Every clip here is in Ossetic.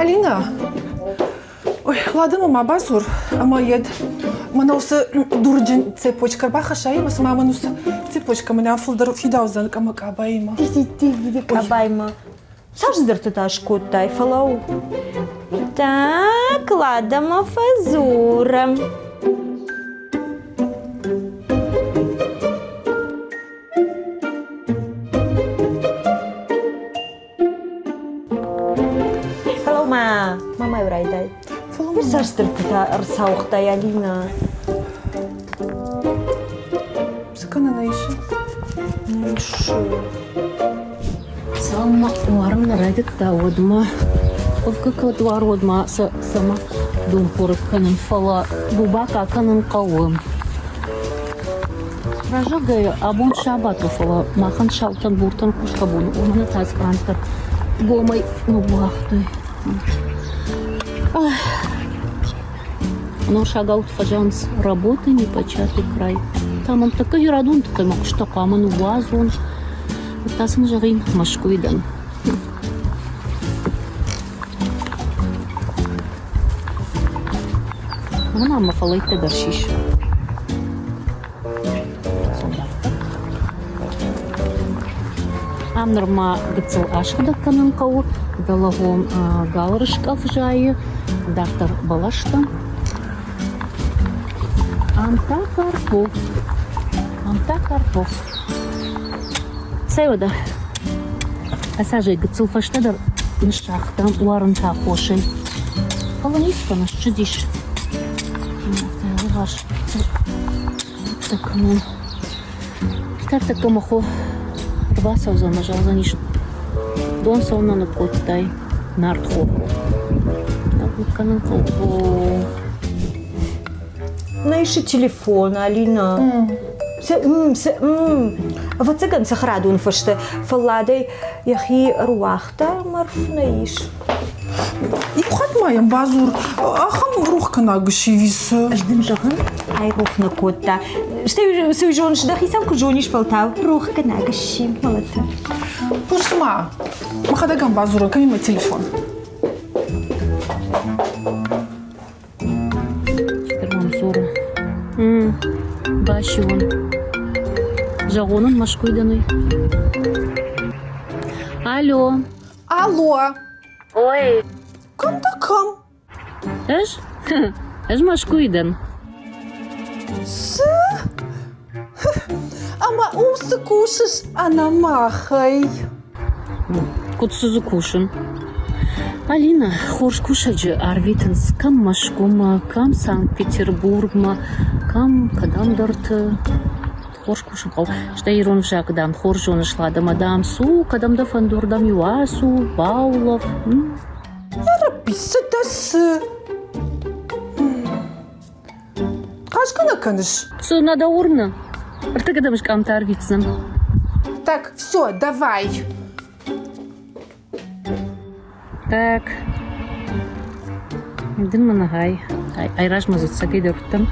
Алина, ой, ладно, ма бадзур, ӕмӕ йед мӕнӕ уыцы дурджын цепочка ӕрбахӕссай, ӕмӕ цыма мӕн уыцы цепочка мӕнӕ фылдӕр фидаудзӕн ӕмӕ къабаимӕ. Къабаимӕ. Цас дзырдтытӕ скодтай, фӕлӕуу. Так, ладно, фӕдзурӕм. Фӕлӕуу-ма, ма-ма-иу райдай. Цас дзырдтытӕ ӕрцауыгътай, Алина? Цы кӕнын нӕ исы? Нӕ исы. Цалынмӕ уарын нӕ райдыдта, уӕдмӕ хъуывгӕ кӕд уар, уӕдмӕ сӕ цӕмӕ донхорыг кӕнын, фӕлӕ губака кӕнын хъӕуы. Разӕггӕй абон сабат у, фӕлӕ махӕн саутӕн-буртӕн кусгӕ бон у, уымӕн та къранттӕ гомӕй ныууагътой. Норсагаут фӕзӕгъынц работы непочатый край. Та мӕм тӕккӕ радон тыххӕй мӕ куыстӕ хъуамӕ ныууадзон. Та сын зӕгъин Мӕскуыйы дӕн. Мӕнӕ ма мӕ фӕллӕйттӕ дӕр сис. Ам нырма гыццыл асыгъдӕг кӕнын хъӕуы. Дӕлӕгъон галрыскъӕф зайы, дарддӕр бӕлӕстӕ. Ам та картоф. Ам та картоф. Цӕй уӕдӕ, ацы гыццыл фӕстӕдӕр ныссагътам уарынтӕ хосӕй. Фӕлӕ ницы кӕны, ссыдис. Афтӕ алыварс кӕнон. Тӕртӕккӕ мӕ хо ӕрбацӕудзӕн ӕмӕ зӕгъдзӕнис, дон цӕуылнӕ ныккодтай нартхор. Кӕнын хъӕуы. Нӕ исы телефон, Алина. Ӕвӕццӕгӕн цӕхӕрадон фӕстӕ фӕлладӕй йӕхи ӕруагъта ӕмӕ ӕрфынӕй ис. Иу хатт ма йӕм бадзур, ахӕм рохгӕнаг сивисы. Ӕз дын зӕгъын, ай рох нӕ кодта. Стӕй цы зоныс, дӕхицӕн куы зонис, фӕлтау рохгӕнаг сси, мӕлӕты. Хъус-ма, мӕхӕдӕг ӕм бадзурон, кӕм и мӕ телефон? Чидӕр мӕм дзуры. Басион. Зӕгъон ын Мӕскуыйы дӕн уый. Алло. Алло. Ой. Кӕм дӕ кӕм? Ӕз? Ӕз Мӕскуыйы дӕн. Цы? Ӕмӕ уым цы кусыс ӕнӕ махӕй? Куыд цы дзы кусын? Алина, хорз кусӕджы арвитынц кӕм Мӕскуымӕ, кӕм Санкт-Петербургмӕ, кӕм кӕдӕмдӕрты. Хорз кусын хъӕуы. Стӕй ирон ӕвзаг, дам, хорз зоныс, лад ӕмӕ, дам, цу, кӕдӕм дӕ фӕнды, уырдӕм-иу ацу, баулӕф. Йарӕбби, цы дӕ цы? Хъазгӕ нӕ кӕныс? Цы, нӕ дӕ уырны? Ӕртыккӕ дӕм скъамтӕ арвитдзӕн. Так, все, давай. Так. Дын мын гъай. Ай размӕ дзы цӕгӕй дӕр уыдтӕн.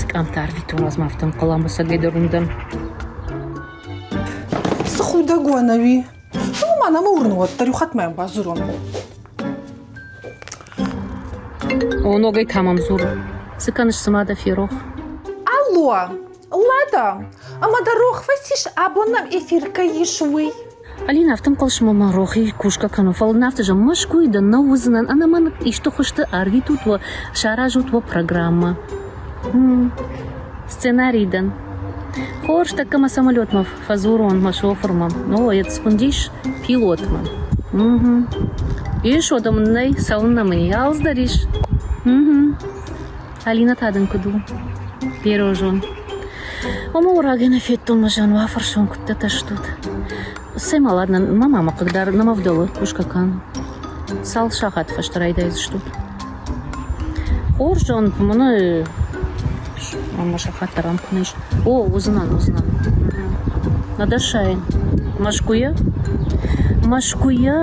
Скъамтӕ арвитон, азмӕ афтӕ ӕнхъӕл ӕмӕ цӕгӕй дӕр уым дӕн. Цы худӕг у ӕнӕуи? Фӕлӕ ма нӕм уырны уӕддӕр иу хатт ма йӕм бадзурон. О, ногӕй та мӕм дзуры. Цы кӕныс, цыма дӕ ферох? Алло, Лада, ӕмӕ дӕ рох фӕцис, абон нӕм эфир кӕй ис, уый? Алина, афтӕ ӕнхъӕлсмӕ ма рохи кусгӕ кӕнын, фӕлӕ нӕ афтӕ зӕгъ, Мӕскуыйы дӕ нӕ уыдзынӕн, ӕнӕмӕнг исты хуызты арвитут уӕ, саразут уӕ программӕ. Сценарий дӕн. Хорз, тӕккӕ мӕ самолетмӕ фӕдзурон мӕ шофырмӕ. О, йӕ схуындис пилотмӕ. Угу. Ис, уӕдӕ мын нӕй, цӕуыннӕ мын и, алцыдӕр ис. Угу. Алина та дын куыд у? Берозон. Омӕ рагӕй нӕ федтон мӕ зӕн, уафӕрсон, куыдтӕ стут. Цӕй ма, ладно, мӕ мама хъыгдар, нӕ мӕ вдӕлы, кусгӕ кӕн. Цал сахаты фӕстӕ райдайдзыстут? Хорз, зон, мӕнӕ мӕ сахат дӕр ам куы нӕ ис. О, уыдзынӕн, уыдзынӕн. Нӕдӕр сайын. Мӕскуыйӕ? Мӕскуыйӕ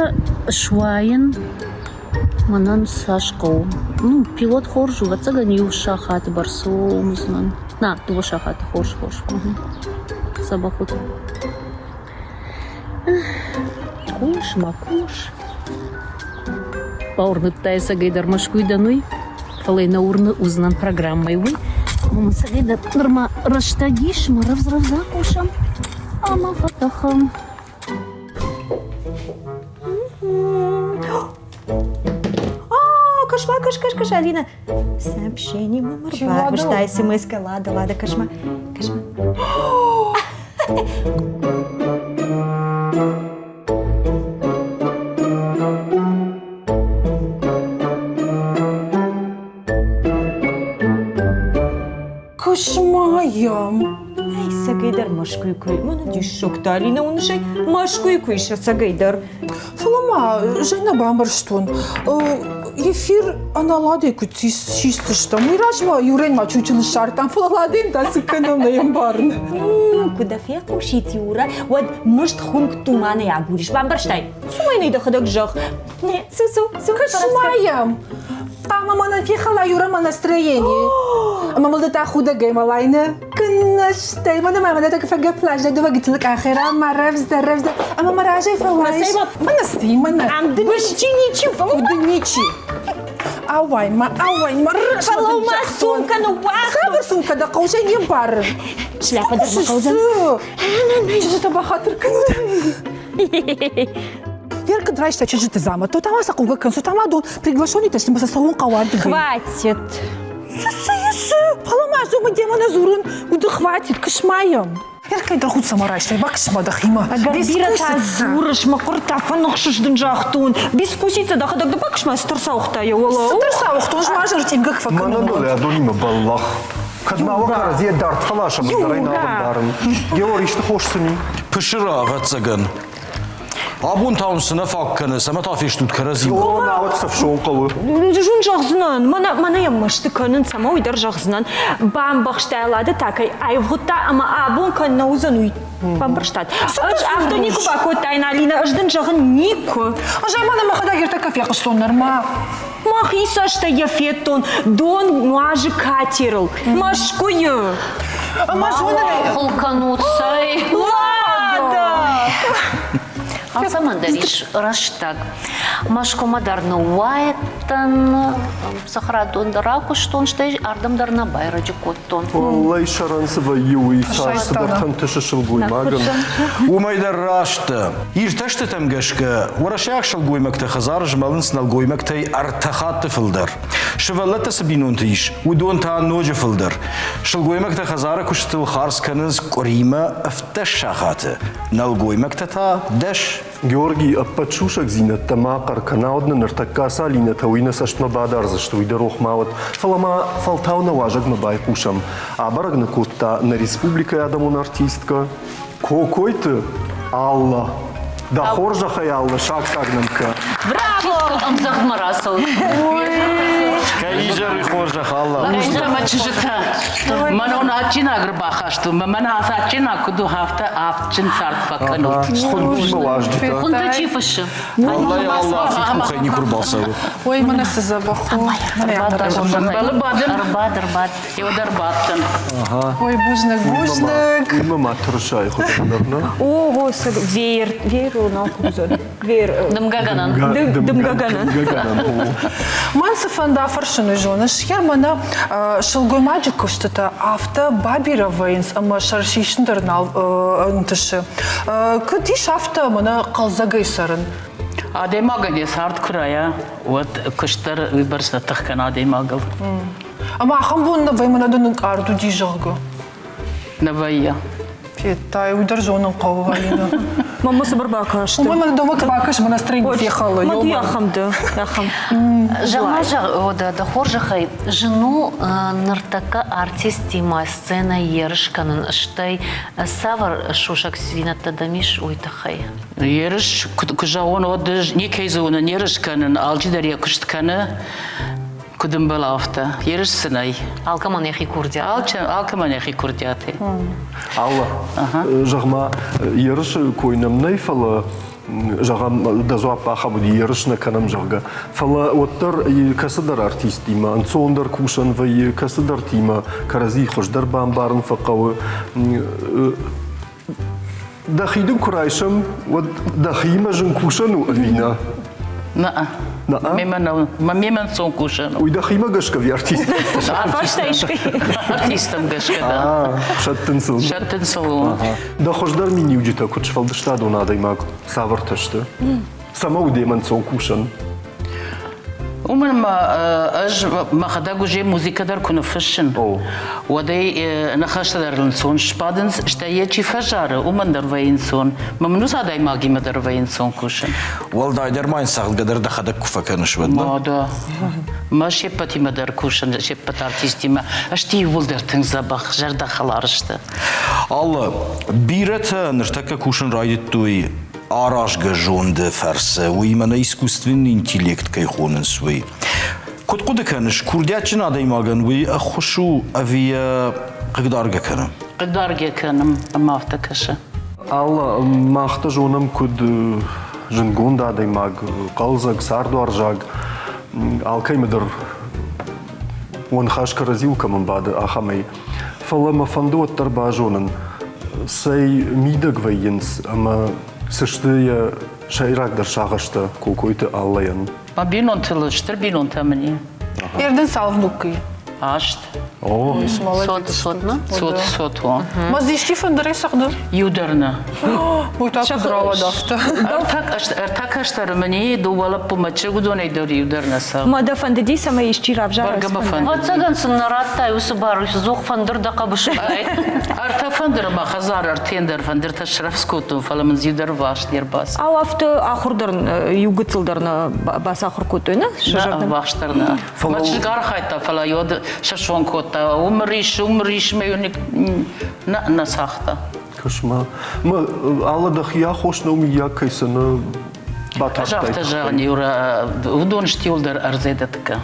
суайын мӕнӕн цас хъӕуы? Ну, пилот хорз у, ӕвӕццӕгӕн, иу сахаты бӕрц у уыдзынӕн. На, дыууӕ сахаты хорз, хорз. Дзӕбӕх уыд. Кус ма кус. Бауырныдта ӕцӕгӕйдӕр Мӕскуыйы дӕн уый, фӕлӕ нӕ уырны уыдзынӕн программӕйы уый. Ӕмӕ ӕцӕгӕйдӕр нырма рӕстӕг ис, ӕмӕ рӕвдз-рӕвдз акусӕм ӕмӕ фӕтӕхӕм. А, кӕс-ма, кӕс, кӕс, кӕс, Алина. Сообщение мӕм ӕрбарвыста смс-ка. Лада, Лада, кӕс-ма, кӕс-ма. Кӕс-ма йӕм. Ай, цӕгӕйдӕр Мӕскуыйы куы мӕнӕ диссӕгтӕ, Алина, уыныс ӕй, Мӕскуыйы куы ис ӕцӕгӕйдӕр. Фӕлӕ ма зӕй нӕ бамбӕрстон. Эфир ӕнӕладӕй куыд систыстӕм, уый размӕ Юрӕн ма чучыл ссардтам, фӕлӕ ладӕн та цы кӕнӕм, нӕ ӕмбарын. Куы дӕ фехъусид Юра, уӕд мызд хуынк туманӕй агурис, бамбӕрстай? Цу мӕнӕй дӕхӕдӕг зӕгъ. Не, цу, цу, цу. Кӕс-ма йӕм. Ӕмӕ мӕнӕн фехӕла Юра мӕ настроение. Ӕмӕ мыл ды та худӕгӕй мӕлай нӕ? Куыннӕ стӕй мӕнӕ ма мӕнӕ так фӕгӕпп ласдӕ дыууӕ гыццыл къахера ма рӕвдздӕр, рӕвдздӕр ӕмӕ мӕ разӕй фӕуайыс. Мӕнӕ сти, мӕнӕ. Ам дын ничи ничи, фӕлӕ Уды ничи. Ауай ма, ауай ма, Фӕлӕуу ма, сумка ныууагъ. Цавӕр сумка дӕ хъӕуы, не мбарын. Шляпа дӕр мӕ хъӕудзӕн. Чызджытӕ бахатыр кӕнут. Еркыд райста чызджыты дзамӕттӕ, та ма сӕ хъугӕ кӕн, та ма дон приглашенитӕ сты, сӕ цӕуын хъӕуы ардыгӕй. Хватит. Цы цы цы? Фӕлӕ ма зоны демӕ нӕ дзурын, уды хватит, кысма йӕм. Еркӕй дӕр худ цӕмӕ райстай, бакӕс-ма дӕхимӕ. Ӕгӕр бирӕтӕ дзурыс, мӕ хъуыртӕ фӕныхсыс дын загътон. Бескусица дӕхӕдӕг дӕ бакӕс-ма, цы тӕрсауыгъта йӕ уӕлӕ. Цы тӕрсауыгътон, змазыр тъингӕ фӕкӕнын. Мӕнӕн адонимӕ бӕллӕх. Кӕд ма уӕ кӕрӕдзийӕ дард фӕласӕм, ӕндӕр ӕй нал ӕмбарын. Геор, исты хос сын и? Пысыра, ӕвӕццӕгӕн. Абон та уын цы нӕ фаг кӕны, цӕмӕ та фестут кӕрӕдзимӕ? О, науӕд цы фсон хъӕуы? Зын зӕгъдзынӕн, мӕнӕ, мӕнӕ йӕм мӕсты кӕнын, цӕмӕ уый дӕр зӕгъдзынӕн. Бамбӕхста Лады та кӕй аивгъуыдта ӕмӕ абон кӕн нӕ уыдзӕн, уый бамбӕрстат? Ӕз афтӕ никуы бакодтаин, Алинӕ, ӕз дын зӕгъын, никуы. Ӕз ӕй мӕнӕ мӕхӕдӕг ӕртӕккӕ фехъуыстон нырма. Мӕхи цӕстӕй йӕ федтон, дон нуазы катерыл, Мӕскуыйы. Ӕмӕ зонын ӕй. Хыл кӕнут, цӕй. Лада! Алцӕмӕн дӕр ис рӕстӕг. Мӕскуымӕ дӕр ныууайдтӕн, цӕхӕрадон дӕр акуыстон, стӕй ардӕм дӕр нӕ байрӕджы кодтон. Уӕллӕй сӕрӕн цы вӕййы, уый цас цыдӕртӕ ӕнтысы сылгоймагӕн. Уымӕй дӕр раст дӕ. Иртӕстытӕм гӕсгӕ, уӕрӕсейаг сылгоймӕгтӕ хӕдзары змӕлынц нӕлгоймӕгтӕй ӕртӕ хатты фылдӕр. Сывӕллӕттӕ цы бинонты ис, уыдон та ноджы фылдӕр. Сылгоймӕгтӕ хӕдзары куыстыл хардз кӕнынц къуыримӕ 17 сахаты, нӕлгоймӕгтӕ та дӕс. Георгий, ӕппӕт сусӕгдзинӕдтӕ ма хъӕр кӕна, уӕд нын ныртӕккӕ ацы Алинӕтӕ уый нӕ цӕстмӕ бадардзысты, уый дӕр рох ма уӕд. Фӕлӕ ма фӕлтау нӕ уазӕгмӕ байхъусӕм. Абӕрӕг нӕ кодта нӕ республикӕйы адӕмон артисткӕ Кокойты Алла. Дӕ хорзӕхӕй, Алла, саккаг нӕм кӕ. Браво! Ӕмдзӕгъдмӕ рацӕут. Кӕй изӕры хорзӕх, Алла. Ӕмӕ чызджытӕ, мӕнон адджинаг ӕрбахастон, мӕнӕ ацы адджинаг куыд у, афтӕ адджын цард фӕкӕнут. Хуынтимӕ уазджытӕ. Хуынтӕ чи фыссы? Аллайы Алла афтид къухӕй никуы рбацӕуы. Ой, мӕнӕ цы дзӕбӕх у. Ӕрбад, ӕрбад, ӕрбад. Еу дӕр бадтӕн. Ой, бузныг, бузныг. Уымӕ ма тырысайы хуызӕн дӕр, нӕ? Ого, веер, веер нал хуызӕн. Веер. Дымгӕгӕнӕн. Дымгӕгӕнӕн. Мӕн цы фӕнда фӕрсын, уый зоныс, йӕ мӕнӕ сылгоймаджы куыстытӕ афтӕ бабирӕ вӕййынц ӕмӕ сӕр сисын дӕр нал ӕнтысы. Куыд ис афтӕ мӕнӕ хъӕлдзӕгӕй цӕрын? Адӕймагӕн йӕ цард куы райа, уӕд куыст дӕр уыйбӕрц нӕ тых кӕны адӕймагыл. Ӕмӕ ахӕм бон нӕ вӕййы, мӕнӕ дын ӕнкъард уыди, зӕгъгӕ. Нӕ вӕййы. Федтай, уый дӕр зонын хъӕуы, Алина. Мамма цыбыр бакасты. Уымӕн мӕ домӕ куы бакӕс, мӕ настроение фехӕлы. Мад ахӕм дӕ, ахӕм. Зӕгъ-ма, зӕгъ, дӕ хорзӕхӕй, зын у ныртӕккӕ артисттимӕ сценӕ ерыс кӕнын, стӕй цавӕр сусӕгдзинӕдтӕ дӕм ис, уый тыххӕй? Ерыс, куы зӕгъон, уӕд никӕй зонын, ерыс кӕнын, алчидӕр йӕ куыст кӕны. Куыд ӕмбӕлы, афтӕ. Ерыс цы нӕй. Алкӕмӕн йӕхи курдиат. Алкӕмӕн йӕхи курдиат. Алла, зӕгъ-ма, ерысы кой нӕм нӕй, фӕлӕ зӕгъӕм, дӕ дзуапп ахӕм уыди, ерыс нӕ кӕнӕм, зӕгъгӕ. Фӕлӕ уӕддӕр кӕцыдӕр артисттимӕ ӕнцондӕр кусӕн вӕййы, кӕцыдӕртимӕ кӕрӕдзи хуыздӕр бамбарын фӕхъӕуы. Дӕхи дын куы райсӕм, уӕд дӕхиимӕ зын кусӕн у ӕви нӕ? Нӕ. Мемӕ нӕ, мемӕ ӕнцон кусӕн. Уый дӕхимӕ гӕсгӕ ӕви артист? Артисттӕм гӕсгӕ дӕ. Сӕттын сыл. Сӕттын сыл. Дӕ хуыздӕр миниуджытӕ куыд сфӕлдыстадон адӕймаг цавӕртӕ сты? Цӕмӕ у демӕ ӕнцон кусӕн? Уымӕн ӕмӕ ӕз мӕхӕдӕг уже музыкӕ дӕр куы ныффыссын, уӕд ӕй ныхӕстӕ дӕр ӕнцон сбадынц, стӕй йӕ чи фӕзары, уымӕн дӕр вӕййы ӕнцон. Мӕ мын уыцы адӕймагимӕ дӕр вӕййы ӕнцон кусын. Уӕлдайдӕр ма йын цӕгъдгӕ дӕр дӕхӕдӕг куы фӕкӕныс, уӕд нӕ? Да. Мӕ се ппӕтимӕ дӕр кусын, се ппӕт артистимӕ. Сты иууылдӕр тынг дзӕбӕх, зӕрдӕхӕлар сты. Алла, бирӕтӕ ныртӕккӕ кусын райдыдтой аразгӕ зонды фӕрцы, уыимӕ нӕ искусственный интеллект кӕй хонынц, уый. Куыд хъуыды кӕныс, курдиатджын адӕймагӕн уый ӕххуыс у ӕви йӕ хъыгдаргӕ кӕны? Хъыгдаргӕ кӕны, ӕмӕ афтӕ кӕсы. Алла, мах дӕ зонӕм куыд зындгонд адӕймаг, хъӕлдзӕг, цардуарзаг, алкӕмӕ дӕр уӕ ныхас кӕрӕдзиуыл кӕмӕн бады, ахӕмӕй. Фӕлӕ мӕ фӕнды уӕддӕр базонын, цӕй мидӕг вӕййынц ӕмӕ цы сты йӕ сӕйрагдӕр сагъӕстӕ Кокойты Аллайӕн. Мӕ бинонтыл стыр бинонтӕ мын и. Ерден цал внукы? Аст. О, Сот, сотна? Сот, сот, о. Ма исчи фӕндырӕй цӕгъды? Иу дӕр нӕ. Уый та куыд рауад афтӕ? Ӕртӕ кӕстӕры мын и, дыууӕ лӕппумӕ чызг, уыдонӕй дӕр иу дӕр нӕ цӕгъды. Ма дӕ фӕндыди, цӕмӕй исчи равзара? Бӕргӕ мӕ фӕндыди. Ӕвӕццӕгӕн сын нӕ радтай уыцы бар, ӕдзух фӕндыр дӕ хъӕбысы. Ӕртӕ фӕндыры мӕ хӕдзары ӕртӕ фӕндыртӕ срӕвдз кодтон, фӕлӕ мын дзы иу дӕр васт не рбацыд. Ау, афтӕ ахуыр дӕр иу гыццыл дӕр нӕ бацахуыр кодтой, нӕ? Нӕ, ӕввахс дӕр нӕ. Мӕ чызг архайдта, фӕлӕ йод сӕсон кодта. Уым рис, уым рис, мӕ нӕ, нӕ цагъта. Кӕс-ма, мӕ алы дӕхи аххос нӕу мыййаг кӕй сӕ нӕ батардтай. Ӕз афтӕ зӕгъын, Юра, уыдон сты иуылдӕр ӕрдзӕй-дӕтгӕ.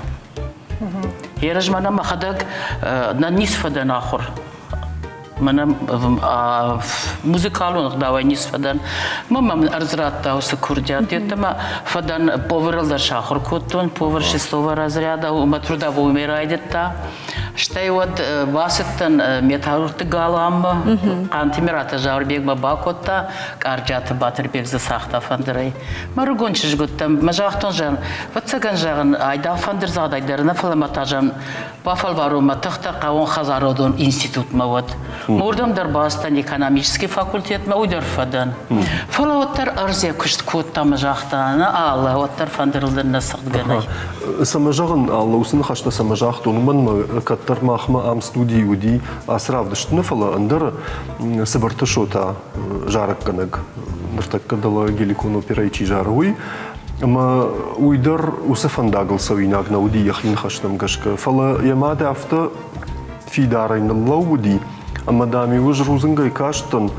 Ерыз мӕнӕ мӕхӕдӕг нӕ ницы фӕдӕн ахуыр. Мӕнӕ музыкалон ӕгъдауӕй ницы фӕдӕн. Мӕ мӕм ӕрдз радта уыцы курдиат. Йеддӕмӕ фӕдӕн поварыл дӕр сахуыр кодтон, повар шестого разряда, мӕ трудовоймӕ райдыдта. Стӕй уӕд бацыдтӕн металлургты галуанмӕ. Хъантемираты Зауырбег мӕ бакодта, Къарджиаты Батырбег дзы цагъта фӕндырӕй. Мӕ рыгон чызг уыдтӕн, мӕ загътон, зӕгъын, фыццагӕн зӕгъын, айдагъ фӕндырдзагъдӕй дӕр нӕ, фӕлӕ мӕ та зӕгъын, бафӕлварон мӕ тыхтӕ хъӕуон хӕдзарадон институтмӕ уӕд. Уырдӕм дӕр бацыдтӕн экономический факультетмӕ, уый дӕр фӕдӕн. Фӕлӕ уӕддӕр ӕрдз йӕ куыст кодта ӕмӕ загъта, нӕ Алла, уӕддӕр фӕндырыл дын нӕ сыгъдгӕнӕй. Цӕмӕ зӕгъын, Алла, уыцы ныхӕстӕ цӕмӕ загътон, уымӕн мӕ кӕддӕр махмӕ ам студийы уыди ацы равдыст нӕ, фӕлӕ ӕндӕр Цыбырты Шота зарӕггӕнӕг, ныртӕккӕ дӕлӕ Геликон оперӕйы чи зары, уый. Ӕмӕ уый дӕр уыцы фӕндагыл цӕуинаг нӕ уыди йӕхи ныхӕстӕм гӕсгӕ, фӕлӕ йӕ мад афтӕ фидарӕй ныллӕууыди, ӕмӕ, дам-иу ӕз рудзынгӕй кастӕн,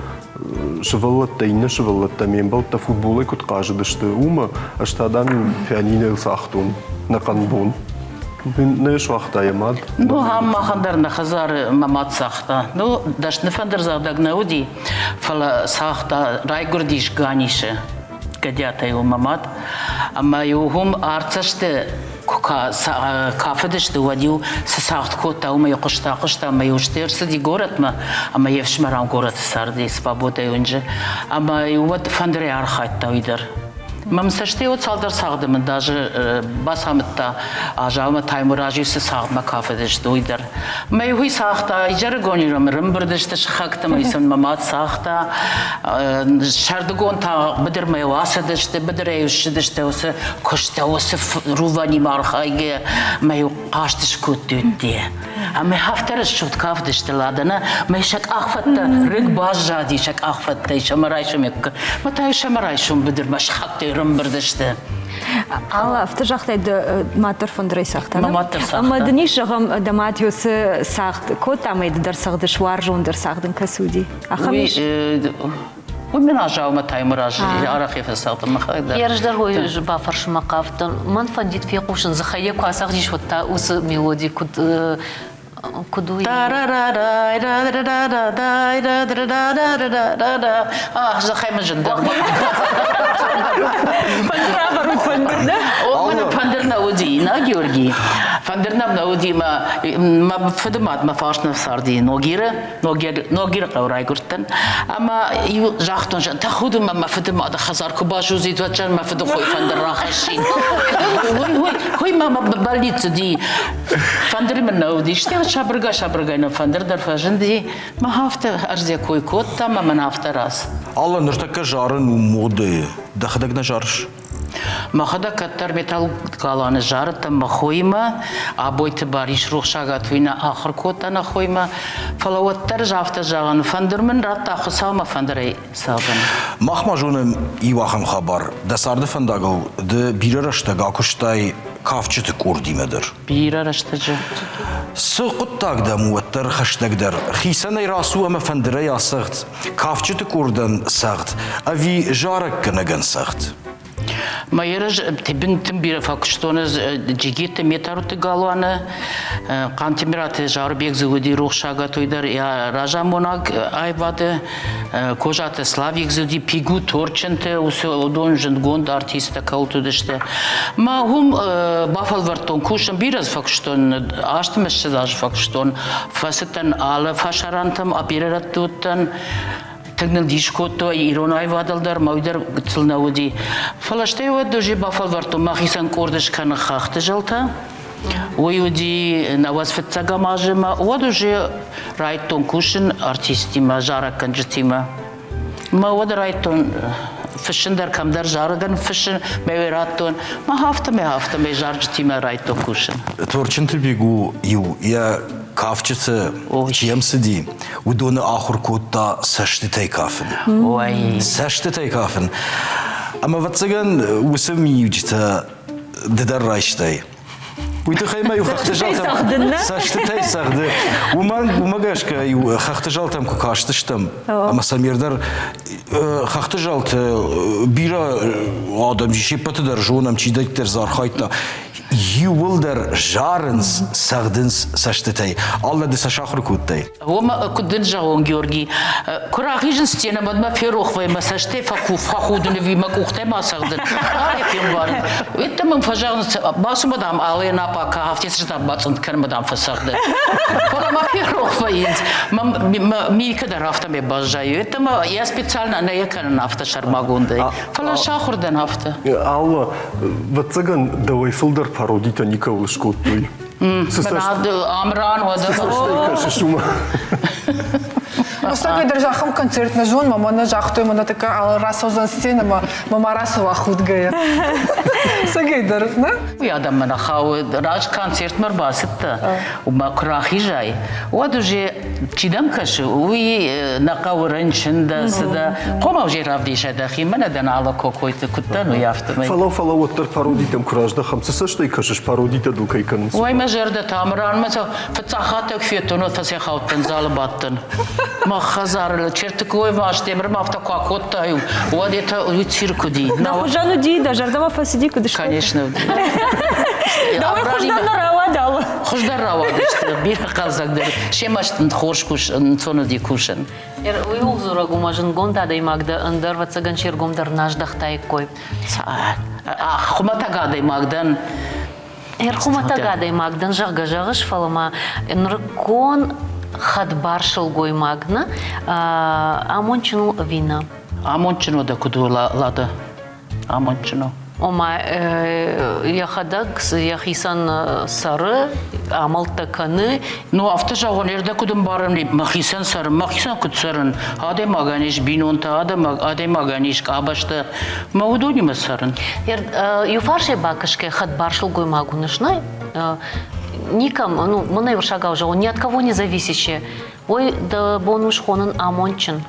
сывӕллӕттӕ, иннӕ сывӕллӕттӕ, ме мбӕлттӕ футболӕй куыд хъазыдысты, уымӕ, ӕз та, дам-иу пианинойыл цагътон нӕхъӕн бон. Нӕ суагъта йӕ мад. Ну, ам махӕн дӕр нӕ хӕдзары мӕ мад цагъта. Ну, дӕсны фӕндырдзӕгъдӕг нӕ уыди, фӕлӕ цагъта, райгуырдис Ганисы. Гӕдиатӕй у мӕ мад. Ӕмӕ-иу уым артдзӕсты куы кафыдысты, уӕд-иу цы цагъд кодта, уымӕй хъуыста, хъуыста, ӕмӕ-иу стӕй ӕрцыди горӕтмӕ, ӕмӕ йе фсымӕрау горӕты царди, Свободӕйы уынджы. Ӕмӕ-иу уӕд фӕндырӕй архайдта уый дӕр. Мӕм цӕстӕй уӕд цалдӕр цагъды мын даже бацамыдта, Азаумӕ Таймуразиу цы цагъдмӕ кафыдысты, уый дӕр. Мӕ уый цагъта, изӕрыгон-иу ӕрӕмбырд сты сыхӕгтӕ, мӕ сын мӕ мад цагъта. Сӕрдыгон та быдырмӕ ацыдысты, быдырӕй ссыдысты уыцы куыстӕ, уыцы рувӕнимӕ архайгӕ, мӕ-иу хъазт скодтой ӕдде. Ӕмӕ афтӕ рӕсугъд кафтысты ладана, мӕ сӕ къахфӕдтӕ рыг баззади сӕ къахфӕдтӕй сӕмӕрайсом мӕ та сӕмӕрайсом быдырмӕ сыхӕгтӕй ӕрӕмбырд сты. Алла, афтӕ загътай, дӕ мад дӕр фӕндырӕй цагъта. Мӕ мад дӕр цагъта. Ӕмӕ дын ис, зӕгъӕм, дӕ мад уыцы цагъд кодта, ӕмӕ ды дӕр цӕгъдыс, уарзондӕр цагъд ын кӕцы уыди? Ахӕм ис? Уый мын Азаумӕ Таймураз арӕх фӕцагъта мӕхӕдӕг дӕр. Ерыздӕр хой бафӕрсынмӕ хъавдтӕн. Мӕн фӕндид фехъусын, дзыхӕй йӕ куы ацагъдис, уӕд та уыцы мелоди куыд куыд у? Ах, дзыхӕй мын зындӕр. Фӕндыр ӕвӕрут, фӕндыр, нӕ? О, мӕнӕ фӕндыр нӕ уыди, нӕ, Георгий? Фӕндыр нӕм нӕ уыди. уыди мӕ мӕ фыды мад мӕ фарсмӕ царди Ногиры, Ногиры хъӕуы райгуырдтӕн. Ӕмӕ иу загътон, тӕхуды мӕ мӕ фыды мады хӕдзар куы базудзид, уӕд зӕн мӕ фыды хой фӕндыр рахӕссин. Уый, уый, уый мӕ мӕ бӕллиц уыди. Фӕндыр мын нӕ уыди. Стӕй сабыргай-сабыргай нӕ фӕндыр дӕр фӕзынди. Мӕ афтӕ ӕрдзӕ кой кодта, мӕ мӕн афтӕ рацыд. Алла, ныртӕккӕ зарын у модӕйы. Дӕхӕдӕг нӕ зарыс? Мӕхӕдӕг кӕддӕр металлгаланы зарыдтӕн мӕ хоимӕ, Абойты Барис рухсагат уый нӕ ахуыр кодта нӕ хоимӕ, фӕлӕ уӕддӕр ӕз афтӕ зӕгъын, фӕндыр мын радта Хуыцау мӕ фӕндырӕй цӕгъдын. Мах ма зонӕм иу ахӕм хабар. Дӕ царды фӕндагыл ды бирӕ рӕстӕг акуыстай кафджыты къордимӕ дӕр. Бирӕ рӕстӕджы. Цы хъуыддаг дӕм у уӕддӕр хӕстӕгдӕр? Хицӕнӕй рацу ӕмӕ фӕндырӕй ацӕгъд, кафджыты къордӕн цагъд ӕви зарӕггӕнӕгӕн цагъд? Мӕ ерыз тынг бирӕ фӕкуыстон ӕз Джигиты Метаруты галуаны. Хъантемираты Зарбег дзы уыди рухсагат уый дӕр йӕ разамонӕг аивады. Козаты Славик дзы уыди, Пигу Торчынты, уыцы уыдон зындгонд артисттӕ кӕуылты уыдысты. Мӕ уым бафӕлвӕрдтон кусын, бирӕ дзы фӕкуыстон, азты 20 азы фӕкуыстон. Фӕцыдтӕн алы фӕсарӕнтӕм, бирӕ рӕтты уыдтӕн. Тынг ныл дис кодтой ирон аивадыл дӕр, мӕ уый дӕр гыццыл нӕ уыди. Фӕлӕ стӕй уӕд уже бафӕлвӕрдтон мӕхицӕн къорд скӕнын хӕхты зӕлтӕ. Уый уыди 95 фыццӕгӕм азы мӕ уӕд уже райдтон кусын артисттимӕ, зарӕггӕнджытимӕ. Мӕ уӕд райдтон фыссын дӕр кӕмдӕр зарӕгӕн фыссын, мӕ уый радтон. Мӕ афтӕмӕй афтӕмӕй зарджытимӕ райдтон кусын. Торчынты Бегу иу йӕ кафджыты чи ӕмцыди, уыдоны ахуыр кодта цӕстытӕй кафын. Ой. Цӕстытӕй кафын. Ӕмӕ ӕвӕццӕгӕн уыцы миниуджытӕ ды дӕр райстай. Уый тыххӕй ма иу хӕхты зӕлтӕм цӕстытӕй цӕгъды. Уымӕн уымӕ гӕсгӕ иу хӕхты зӕлтӕм куы кастыстӕм, ӕмӕ Самир дӕр хӕхты зӕлты бирӕ адӕм се ппӕты дӕр зонӕм, чидӕриддӕр дзы архайдта. Иууылдӕр зарынц, цӕгъдынц цӕстытӕй. Аллӕ ды сӕ сахуыр кодтай? Уымӕ, куыд дын зӕгъон, Георги, куы рахизын сценӕмӕ, уӕд мӕ ферох вӕййы, мӕ цӕстӕй фӕхудын ӕви мӕ къухтӕй ма цӕгъдын. Арӕх фембарын. Уӕдта мӕм фӕзӕгъынц, бацу ма, дам, алы напака, афтӕ дам, бацъынд кӕн, ма, дам, фӕцӕгъды. Фӕлӕ мӕ ферох вӕййынц. Мӕ милкӕ дӕр афтӕмӕй баззайы. Уӕдта мӕ йӕ специально нӕ йӕ кӕнын афтӕ сӕрмагондӕй. Фӕлӕ сахуыр дӕн афтӕ. Алла, ӕвӕццӕгӕн, дӕуӕй фылдӕр пародитӕ никӕуыл скодтой. Амран уӕдӕ. Цы цӕстӕй кӕсыс уымӕ? Мустафа дӕр ахӕм концерт нӕ зон, мӕ нӕ загътой, мӕнӕ такая рацӕудзӕн сценӕмӕ, мӕ ма рацӕуа худгӕйӕ. Сӕгӕй дӕр, нӕ? Уый адӕммӕ нӕ хауы. Раз концертмӕ рбацыдтӕ, уымӕ куы рахизай, уӕд уже чи дӕм кӕсы, уый нӕ хъӕуы рынчын дӕ, цы дӕ. Хъуамӕ уже равдисай дӕхи, мӕнӕ дӕн алы кокойты куыд дӕн, уый афтӕмӕй. Фӕлӕ, фӕлӕ уӕддӕр пародитӕм куы раздӕхӕм, цы цӕстӕй кӕсыс, пародитӕ дыл кӕй кӕнынц? Ой, мӕ зӕрдӕ Тамранмӕ фыццаг хатт федтон, уӕд фӕцӕйхаудтӕн, залы бадтӕн. Мӕ хӕдзары Чертыкойы Астемыр ма афтӕ куы акодта-иу, уӕд это уый цирк уыди. Дӕ хуызӕн уыди, дӕ зӕрдӕмӕ фӕцыди, куыд сты? Конечно. Дӕуӕй хуыздӕр нӕ рауад, алы. Хуыздӕр рауадысты, бирӕ хъӕлдзӕгдӕр. Семӕ хорз кусын, ӕнцон уыди кусын. Уый у дзурӕг у, мӕ зындгонд адӕймаг дӕ ӕндӕр, ӕвӕццӕгӕн, се ргом дӕр нӕ аздӕхтаиккой. Хуымӕтӕг адӕймаг дӕн. Ӕрхуымӕтӕг адӕймаг дӕн, зӕгъгӕ, зӕгъыс, фӕлӕ ма нырыккон хӕдбар сылгоймаг нӕ амондджын у ӕви нӕ? Амондджын у дӕ куыд у, Лада? Амондджын у. Ома йӕхӕдӕг йӕхицӕн цӕры, амӕлттӕ кӕны. Ну, афтӕ зӕгъон, ӕрдӕ куыд ӕмбарын, мӕхицӕн цӕрын, мӕхицӕн куыд цӕрын? Адӕймагӕн ис бинонтӕ, адӕймагӕн ис къабӕзтӕ. Мӕ уыдонимӕ цӕрын. Иу фарсӕй бакӕсгӕ хӕдбар сылгоймаг уыныс, нӕ? Ником, ну, мӕнӕй уырыссагау зӕгъон, ни от кого не зависящее. Ой, дӕ бон у схонын амондджын.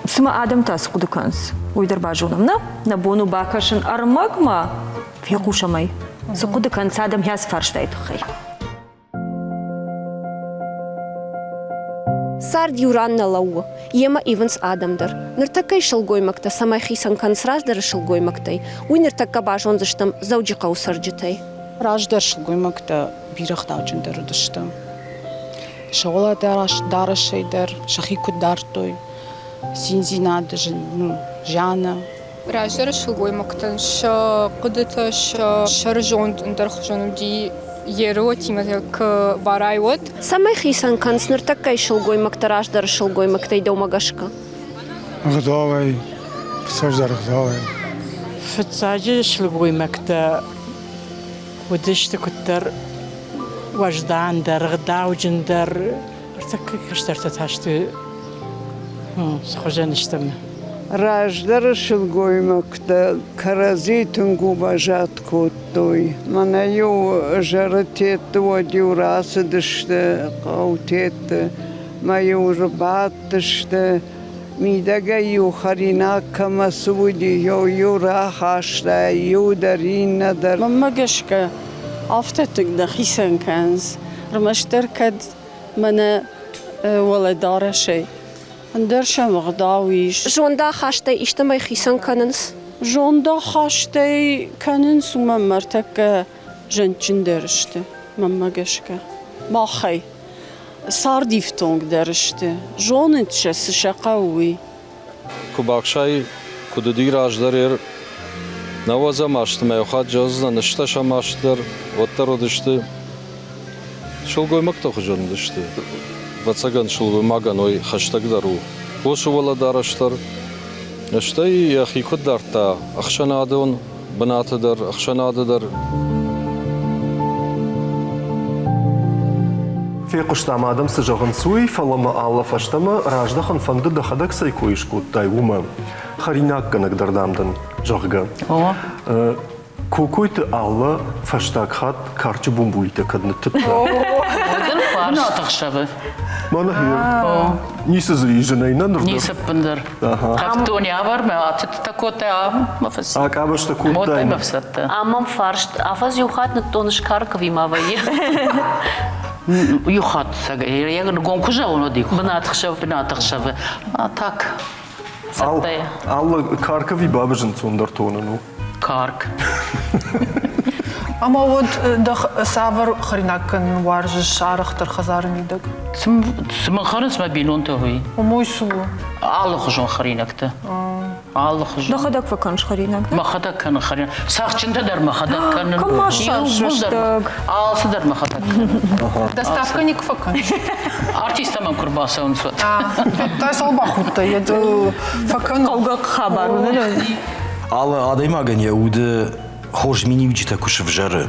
Цымӕ адӕмтӕ цы хъуыды кӕнынц, уый дӕр базонӕм, нӕ? Нӕ бон у бакӕсын ӕрмӕгмӕ, фехъусӕм ӕй. Цы хъуыды кӕнынц адӕм хӕцы фарстайы тыххӕй? Цард иу ран нӕ лӕууы, йемӕ ивынц адӕм дӕр. Ныртӕккӕйы сылгоймӕгтӕ цӕмӕй хицӕн кӕнынц раздӕры сылгоймӕгтӕй, уый ныртӕккӕ базондзыстӕм Дзӕуджыхъӕуы цӕрджытӕй. Раздӕр сылгоймӕгтӕ бирӕ ӕгъдауджындӕр уыдысты. Сӕ уӕлӕдарӕсӕй дӕр сӕхи куыд дардтой, циндзинады, зианы. Раздӕры сылгоймӕгтӕн сӕ хъуыдытӕ, сӕ сӕрызонд ӕндӕрхуызон уыди еротимӕ куы барай, уӕд. Цӕмӕй хицӕн кӕнынц ныртӕккӕйы сылгоймӕгтӕ раздӕры сылгоймӕгтӕй дӕумӕ гӕсгӕ? Ӕгъдауӕй, цасдӕр ӕгъдауӕй. Фыццаджы сылгоймӕгтӕ уыдысты куыддӕр уӕздандӕр, ӕгъдауджындӕр. Ӕртӕккӕ кӕстӕртӕ та сты цы хуызӕн стӕм. Раздӕры сылгоймӕгтӕ кӕрӕдзи тынг уважат кодтой. Мӕнӕ-иу зӕрытетты уӕд-иу рацыдысты хъӕутетты, мӕ-иу ӕрбадтысты. Мидӕгӕй-иу хӕринаг кӕмӕ цы уыди, иу рахаста, иу дӕр, иннӕ дӕр. Мӕнмӕ гӕсгӕ, афтӕ тынг нӕ хицӕн кӕнынц. Ӕрмӕстдӕр кӕд мӕнӕ уӕлӕдарӕсӕй ӕндӕр сӕм ӕгъдау ис. Зондахастӕй истӕмӕй хицӕн кӕнынц? Зондахастӕй кӕнынц, уымӕн мӕ ӕртӕккӕ зӕндджындӕр сты, мӕнмӕ гӕсгӕ. Махӕй. Цардифтонгдӕр сты, зонынц сӕ, цы сӕ хъӕуы, уый. Куы баксай, куыд уыди раздӕр ер, нӕуӕдзӕм азты мӕ иу хатт зӕгъдзынӕн, ӕстдӕсӕм азты дӕр, уӕддӕр уыдысты сылгоймӕгты хуызӕн уыдысты. Ӕвӕццӕгӕн, сылгоймагӕн уый хӕстӕгдӕр у. Уыцы уӕлӕдарӕс дӕр. Стӕй йӕхи куыд дардта ӕхсӕнадон бынаты дӕр, ӕхсӕнады дӕр. Фехъуыстам, адӕм цы зӕгъынц, уый, фӕлӕ мӕ алы фӕстӕмӕ раздӕхын фӕнды, дӕхӕдӕг цӕй кой скодтай, уымӕ. Хӕринаггӕнӕг дӕр дам дӕн, зӕгъгӕ. Кокойты Алла фӕстаг хатт карчы бумбулитӕ кӕд ныттыдта? Уыдын фарст ӕхсӕвы. Мӕнӕ Ницы дзы и зынӕй нӕ ныр дӕр. Ницы ӕппындӕр. Хӕфтони авӕрмӕ ацыдтӕ кодтай ӕмӕ фӕци. Акъабӕзтӕ кодтай. Мотӕй ӕфсӕдтӕ. Ам мӕм фарст, афӕдз иу хатт ныттоныс Карковимӕ вӕййы? Иу хатт, гом куы зӕгъон, уӕд иу Бынатхсӕв. Бынатхсӕвы. А так, цӕттӕйӕ. Алла Каркови бабыз ӕнцондӕр тонын у. Карк. Ӕмӕ уӕд дӕ цавӕр хӕринаг кӕнын уарзыс арӕхдӕр хӕдзары мидӕг? Цы мын хӕрынц мӕ бинонтӕ, уый. Уымой цы у? Алыхуызон хӕринӕгтӕ. Алыхуызон. Дӕхӕдӕг фӕкӕныс хӕринаг? Мӕхӕдӕг кӕнын хӕринаг. Цӕхджынтӕ дӕр мӕхӕдӕг кӕнын. Кӕм ма ссарыс рӕстӕг? Алцы дӕр мӕхӕдӕг кӕнын. Доставка никуы фӕкӕныс? Артисттӕ мӕм куы рбацӕуынц, уӕд. Федтай, цал бахудтӕ, йӕ фӕкӕн. Хъӕугӕ хабар у, Алы адӕймагӕн йӕ уды хорз миниуджытӕ куы сывзӕры,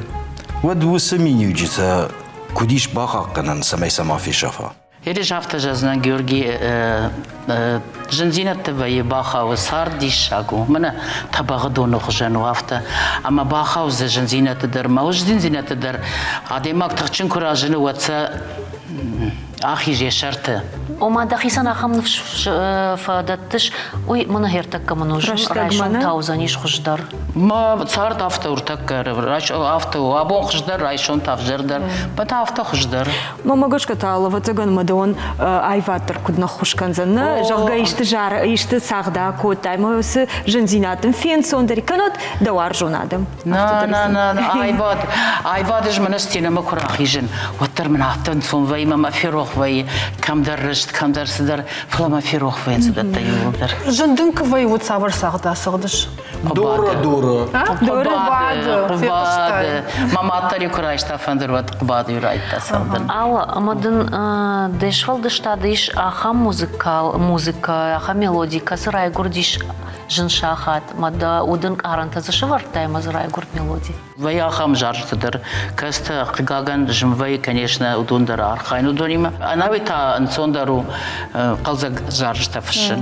уӕд уыцы миниуджытӕ куыд ис бахъахъхъӕнӕн, цӕмӕй сӕ ма фесафа? Ерис афтӕ зӕгъдзынӕн, Георги, зындзинӕдты вӕййы бахауы, цард диссаг у. Мӕнӕ тӕбӕгъы доны хуызӕн у афтӕ. Ӕмӕ бахаудзы зындзинӕдты дӕр, мӕ зындзинӕдты дӕр. Адӕймаг тыхджын куы разыны, уӕд сӕ ахиз йӕ сӕрты. Ома дӕхицӕн ахӕм ныфс фӕдӕттыс, уый мӕнӕ ӕртӕккӕ мын у райсом та уыдзӕнис хуыздӕр. Мӕ цард афтӕ ӕртӕккӕ афтӕ у. Абон хуыздӕр, райсом та ӕвзӕрдӕр. Мӕ та афтӕ хуыздӕр. Мӕмӕ гӕсгӕ та, ӕвӕццӕгӕн, мӕ дӕуӕн аивад дӕр куыд нӕххуыс кӕндзӕн, нӕ, зӕгъгӕ, исты зар, исты цагъд акодтай, ӕмӕ уыцы зындзинад дын фенцондӕр кӕнӕд дӕ уарзон адӕм. На, на, на, на, аивад, аивад ӕз мӕнӕ сценӕмӕ куы рахизын, уӕддӕр мын афтӕ ӕнцон вӕййы, мӕ мӕ ферох вӕййы, кӕмдӕр рыст, кӕмдӕр цыдӕр, фӕлӕ мӕ ферох вӕййынц уыдӕттӕ иууылдӕр. Зын дын куы вӕййы, уӕд цавӕр цагъд ацӕгъдыс? Дора, дора. Дора, Хъуыбады. Мӕ мад дӕр-иу куы райста фӕндыр, уӕд Хъуыбады-иу райдта цӕгъдын. Алла, ӕмӕ дын де сфӕлдыстады ис ахӕм музыкал, музыкӕ, ахӕм мелоди, кӕцы райгуырдис зын сахат, мӕ дӕ уды нкъарӕнтӕ дзы сӕвӕрдтай ӕмӕ дзы райгуырд мелоди? Вӕййы ахӕм зарджытӕ дӕр, кӕцытӕ, хъыгагӕн, зын вӕййы, конечно, уыдон дӕр архайын уыдонимӕ. Ӕнӕуи та ӕнцондӕр у хъӕлдзӕг зарджытӕ фыссын.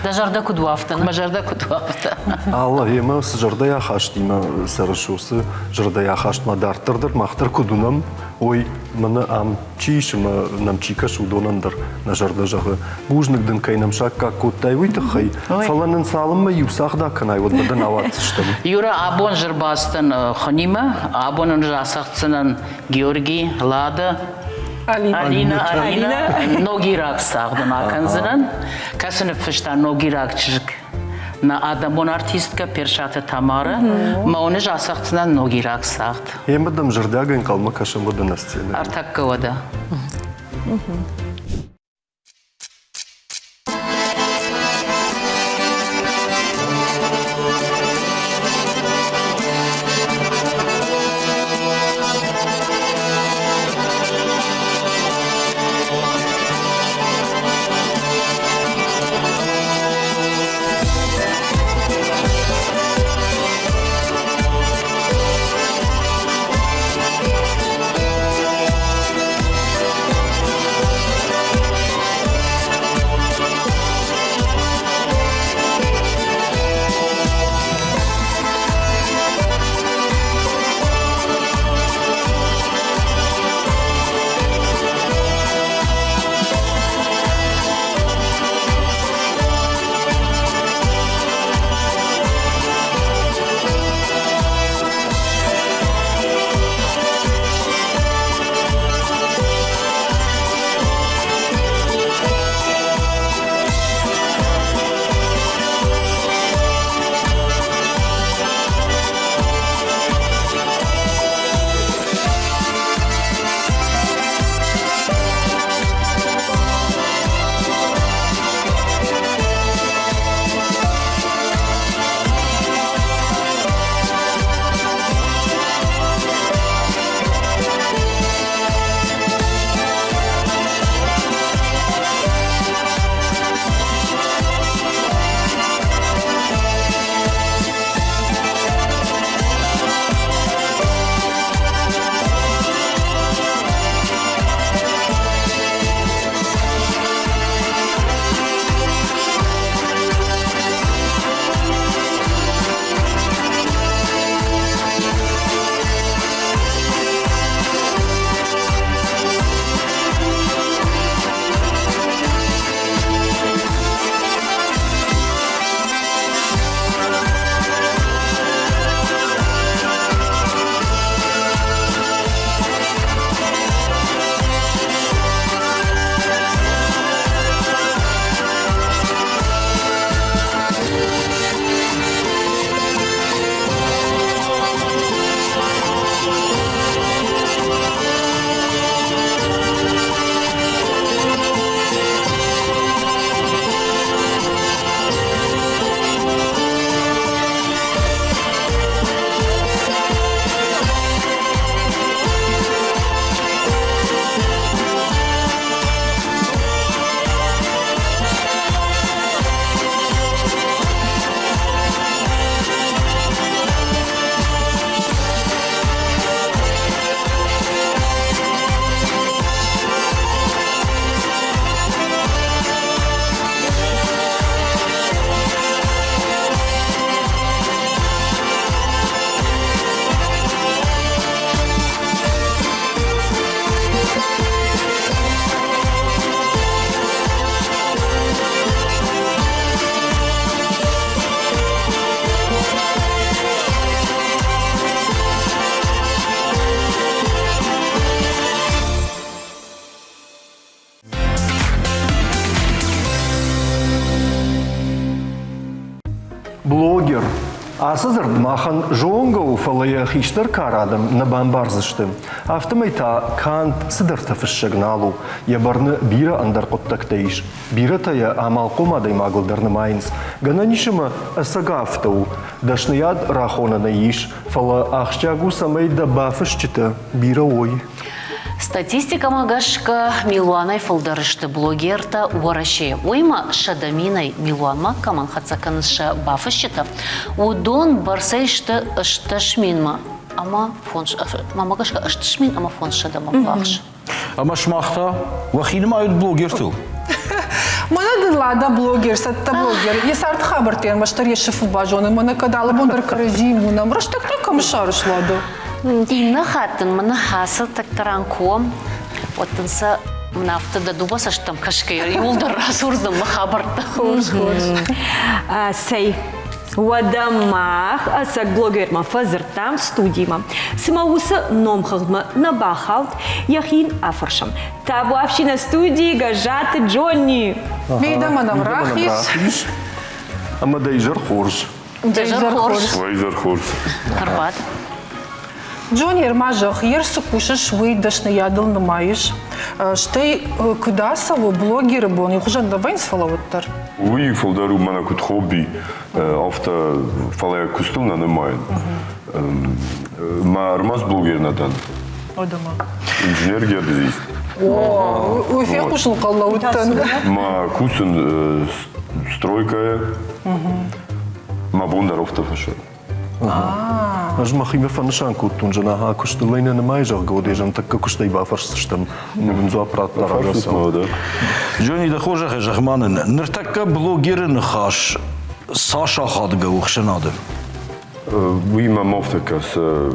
Дӕ зӕрдӕ куыд у афтӕ? Мӕ зӕрдӕ куыд у афтӕ. Алла, йемӕ цы зӕрдӕйы ахастимӕ цӕрыс, уыцы зӕрдӕйы ахаст ма дарддӕр дӕр мах дӕр куыд уынӕм, ой, мӕнӕ ам чи ис ӕмӕ нӕм чи кӕсы, уыдонӕн дӕр нӕ зӕрдӕ зӕгъы. Бузныг дын, кӕй нӕм саккаг кодтай, уый тыххӕй. Фӕлӕ нын цалынмӕ иу цагъд акӕнай, уӕдмӕ дын ауадздзыстӕм. Юра, абон ӕрбацыдтӕн хуынимӕ, абон ын рацӕгъддзынӕн Георгий, Лада, Алина, Алина, ногираг цагъд ын акӕндзынӕн, кӕцы ныффыста ногираг чызг нӕ адӕмон артисткӕ Персаты Тамара. Мӕ уын ӕз ацӕгъддзынӕн ногираг цагъд. Емӕ дӕм зӕрдиаг ӕнхъӕлмӕ кӕсӕм уӕдӕ нӕ сценӕйы. Ӕртӕккӕ уӕдӕ. Блогер. Ацы дзырд махӕн зонгӕ у, фӕлӕ йӕ хистӕр кары адӕм нӕ бамбардзысты. Афтӕмӕй та канд цыдӕртӕ фыссӕг нал у, йӕ бӕрны бирӕ ӕндӕр хъуыддӕгтӕ ис. Бирӕтӕ йӕ амалхъом адӕймагыл дӕр нымайынц. Гӕнӕн ис ӕмӕ ӕцӕг афтӕ у. Дӕсныйад рахонӕн ӕй ис, фӕлӕ ахсджиаг у, цӕмӕй дӕ бафысджытӕ бирӕ уой. Статистикӕмӕ гӕсгӕ милуанӕй фылдӕр сты блогертӕ Уӕрӕсейы. Уыимӕ 100 000-ӕй милуанмӕ кӕмӕн хӕццӕ кӕнынц сӕ бафысджытӕ, уыдон бӕрцӕй сты 80 000-мӕ ӕмӕ мӕмӕ гӕсгӕ 80 000 ӕмӕ 500-мӕ ввахс. Ӕмӕ сымах та уӕхи нымайут блогертыл? Мӕнӕ дын Лада блогер, цӕттӕ блогер. Йӕ царды хабӕрттӕ ӕрмӕстдӕр йӕ сыфы базонын. Мӕнӕ кӕд алы бон дӕр кӕрӕдзийы уынӕм, рӕстӕг та кӕм ссарыс, Лада? Иннӕ хатт дын мӕнӕ ацы тӕккӕ ран куы уӕм, уӕд дын сӕ мын афтӕ дӕ дыууӕ цӕстӕм кӕсгӕйӕ иуылдӕр радзурдзӕн мӕ хабӕрттӕ. Хорз, хорз. Цӕй, уӕдӕ мах ӕцӕг блогермӕ фӕдзырдтам студимӕ. Цымӕ уыцы номхыгъдмӕ нӕ бахауд, йӕхи йын афӕрсӕм. Табуафси нӕ студийы Гӕззаты Джонни. Мидӕмӕ нӕм рахиз. Ӕмӕ дӕ изӕр хорз. Дӕ изӕр хорз. Уӕ изӕр хорз. Ӕрбад. Джонни, ма зӕгъ, ер цы кусыс, уый дӕсныйадыл нымайыс. Стӕй куыд ацӕуы блогеры бон, иу хуызӕн нӕ вӕййынц, фӕлӕ уӕддӕр. Уый фылдӕр у мӕнӕ куыд хобби, афтӕ, фӕлӕ куыстыл нӕ нымайын. Мӕ ӕрмӕст блогер нӕ дӕн. Одама. Инженер-геодезист. О, уый фехъусын хъӕллӕ уыдтӕн. Мӕ кусын стройкӕйы. Мӕ бон дӕр афтӕ фӕсӕд. Ӕз мӕхимӕ фӕнысан кодтон, зӕгъ, куыстыл ӕй нӕ нымайы, зӕгъгӕ, уӕд ӕз тӕккӕ куыстӕй бафӕрсдзыстӕм. Мын дзуапп радта рагацау. Джонни, дӕ хорзӕхӕй зӕгъ-ма нын, ныртӕккӕ блогеры ныхас цас ахадгӕ у ӕхсӕнады? Уый мӕм афтӕ кӕсы,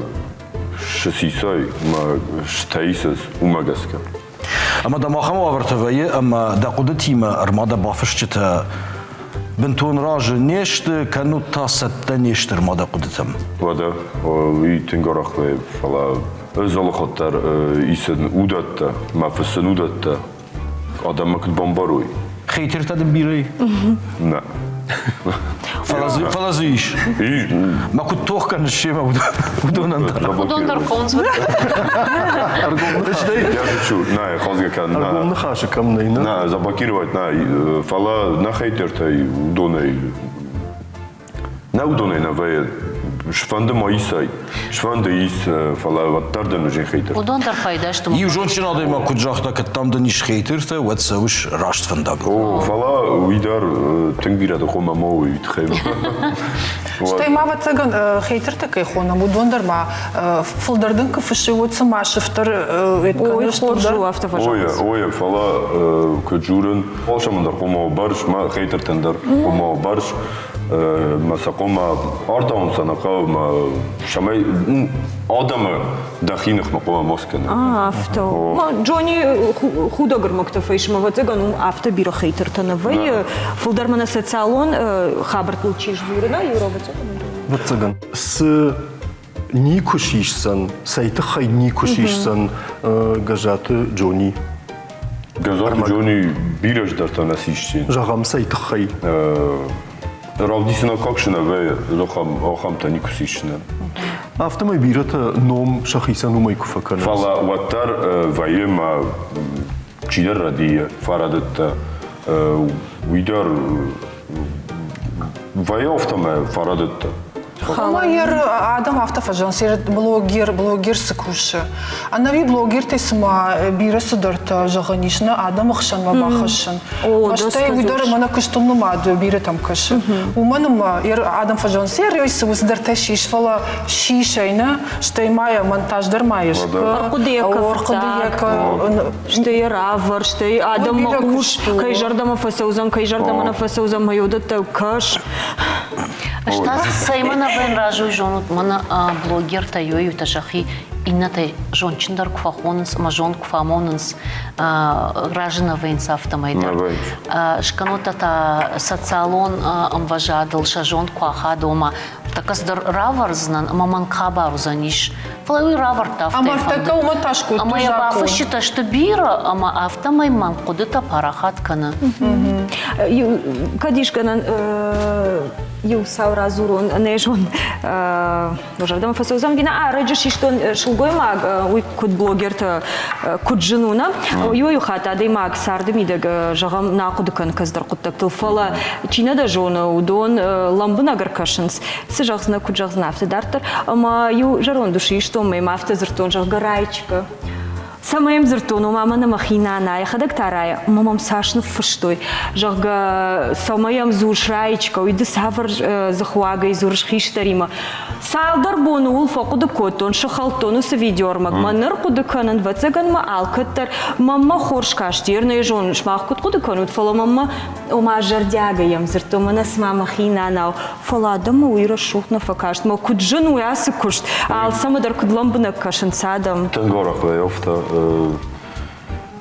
сисай мӕ стӕисыс, уымӕ гӕсгӕ. Ӕмӕ дӕм ахӕм уавӕртӕ вӕййы, ӕмӕ дӕ хъуыдытимӕ ӕрмӕ дӕ бафысджытӕ бынтон разы не сты, кӕннод та цӕттӕ не сты ӕрмӕ дӕ хъуыдытӕм? Уӕдӕ, уый тынг арӕх вӕййы, фӕлӕ ӕз алыхатт дӕр исын уыдӕттӕ, мӕ фыссын уыдӕттӕ, адӕммӕ куыд бамбарой. Хейтертӕ дын бирӕ и? Нӕ. Фӕлӕ дзы ис. Мӕ куыд тох кӕныс семӕ уыдонӕн дӕр? Уыдон дӕр хъӕуынц. Ӕргом ныхасы кӕм нӕй, нӕ? Нӕ, заблокировать нӕ, фӕлӕ нӕ хейтертӕй уыдонӕй Нӕ уыдонӕй нӕ вӕййы. Сфӕнды ма исай, сфӕнды ис, фӕлӕ уӕддӕр дын уызин хейтер. Уыдон дӕр пайда сты. Иу зондджын адӕймаг куыд загъта, кӕд дам дын ис хейтертӕ, уӕд цӕуыс раст фӕндагыл. О, фӕлӕ уый дӕр тынг бирӕ хъуамӕ ма уой тыххӕй. Стӕй ма, ӕвӕццӕгӕн, хейтертӕ кӕй хонӕм, уыдон дӕр ма фылдӕр дын куы фыссы, уӕд цыма сыфтӕр Ой, хорз у, афтӕ фӕзӕгъынц. Ой, ой, фӕлӕ куыд дзурын, алцӕмӕн дӕр хъуамӕ бӕрц, мӕ хейтертӕн дӕр хъуамӕ бӕрц, мӕ сӕ хъуамӕ ардауын сӕ нӕ хъӕуы, мӕ цӕмӕй адӕмы дӕхи ныхмӕ хъуамӕ ма скӕнай. Афтӕ. Джонни худӕгырмӕгтӕ фӕисмӕ, ӕвӕццӕгӕн, уым афтӕ бирӕ хейтертӕ нӕ вӕййы. Фылдӕр мӕнӕ социалон хабӕрттыл чи сдзуры, нӕ, Юра, ӕвӕццӕгӕн. Ӕвӕццӕгӕн. Цы никуы сисдзӕн, цӕй тыххӕй никуы сисдзӕн Гӕззаты Джонни? Гӕззаты Джонни бирӕ здӕртӕ нӕ сисдзӕн. Зӕгъӕм, цӕй тыххӕй? Равдисын аккаг сын ӕвӕйы, ахӕмтӕ никуы сисдзынӕн. Афтӕмӕй бирӕтӕ ном сӕхицӕн уымӕй куы фӕкӕнынц. Фӕлӕ уӕддӕр вӕййы мӕ чидӕр рӕдийы, фӕрӕдыдтӕ. Уый дӕр вӕййы афтӕмӕй фӕрӕдыдтӕ. Ӕмӕ йӕ адӕм афтӕ фӕзӕгъынц, блогер, блогер цы кусы. Ӕнӕуи блогертӕй цыма бирӕ цыдӕртӕ зӕгъӕн ис нӕ адӕмы хсӕнмӕ бахӕссын. Стӕй уый дӕр мӕнӕ куыстыл нымад бирӕтӕм кӕсы. Уымӕн ӕмӕ адӕм фӕзӕгъынц, йӕ цы цыдӕртӕ сис, фӕлӕ сисӕй нӕ, стӕй ма йӕ монтаж дӕр ма ис. Ӕрхъуыдыйӕ Стӕй йӕ равӕр, стӕй адӕммӕ хъус, кӕй зӕрдӕмӕ фӕцӕудзӕн, кӕй зӕрдӕмӕ нӕ фӕцӕудзӕн, мӕ уыдӕттӕ кӕс. Ӕз та цӕй мӕнӕ бӕн разуй зонут, мӕнӕ блогертӕ иуӕй-иутӕ сӕхи иннӕтӕй зондджындӕр куы фӕхонынц ӕмӕ зонд куы фӕамонынц, разы нӕ вӕййынц афтӕмӕй дӕр. Скӕнотӕ та социалон ӕмвӕзадыл сӕ зонд куы ахады, ома тӕккӕ цыдӕр равӕрдзынӕн ӕмӕ мӕн хабар уыдзӕнис. Фӕлӕ уый равӕрдта афтӕ. Ӕмӕ ӕртӕккӕ уымӕ тас кодтой Ӕмӕ йӕ бафысджытӕ сты бирӕ, ӕмӕ афтӕмӕй мӕн хъуыдытӕ парахат кӕны. Кӕд ис гӕнӕн Иу цау радзурон, нӕ зон, зӕрдӕмӕ фӕцӕудзӕн вина ӕрӕджы систон сылгоймаг, уый куыд блогертӕ куыд зын у, нӕ? Иуӕй-иу хатт адӕймаг царды мидӕг, зӕгъӕм, нӕ ахъуыды кӕны кӕцыдӕр хъуыддӕгтыл, фӕлӕ чи нӕ дӕ зоны, уыдон лӕмбынӕг ӕркӕсынц, цы зӕгъдзынӕ, куыд зӕгъдзынӕ, афтӕ дарддӕр. Ӕмӕ иу зӕронд ус истон мӕм афтӕ дзырдтон, зӕгъгӕ, Раечка, Цӕмӕ йӕм дзырдтон, ома мӕнӕ мӕхи нана, йӕхӕдӕг та райы, ӕмӕ мӕм цас ныффыстой, зӕгъгӕ, цӕмӕ йӕм дзурыс, Раечка, уый ды цавӕр дзыхыуагӕй дзурыс хистӕримӕ. Цалдӕр боны ууыл фӕхъуыды кодтон, сыхӕлдтон уыцы видеоӕрмӕгмӕ, ныр хъуыды кӕнын, ӕвӕццӕгӕн мӕ алкӕддӕр мӕнмӕ хорз касти, нӕ зонын, сымах куыд хъуыды кӕнут, фӕлӕ мӕнмӕ, ома зӕрдиагӕй йӕм дзырдтон, мӕнӕ цыма мӕхи нанау, Фӕлӕ адӕммӕ уый рӕсугъд нӕ фӕкаст. Мӕ куыд зын у ацы куыст, алцӕмӕ дӕр куыд лӕмбынӕг кӕсынц адӕм. Тынг арӕх вӕййы афтӕ.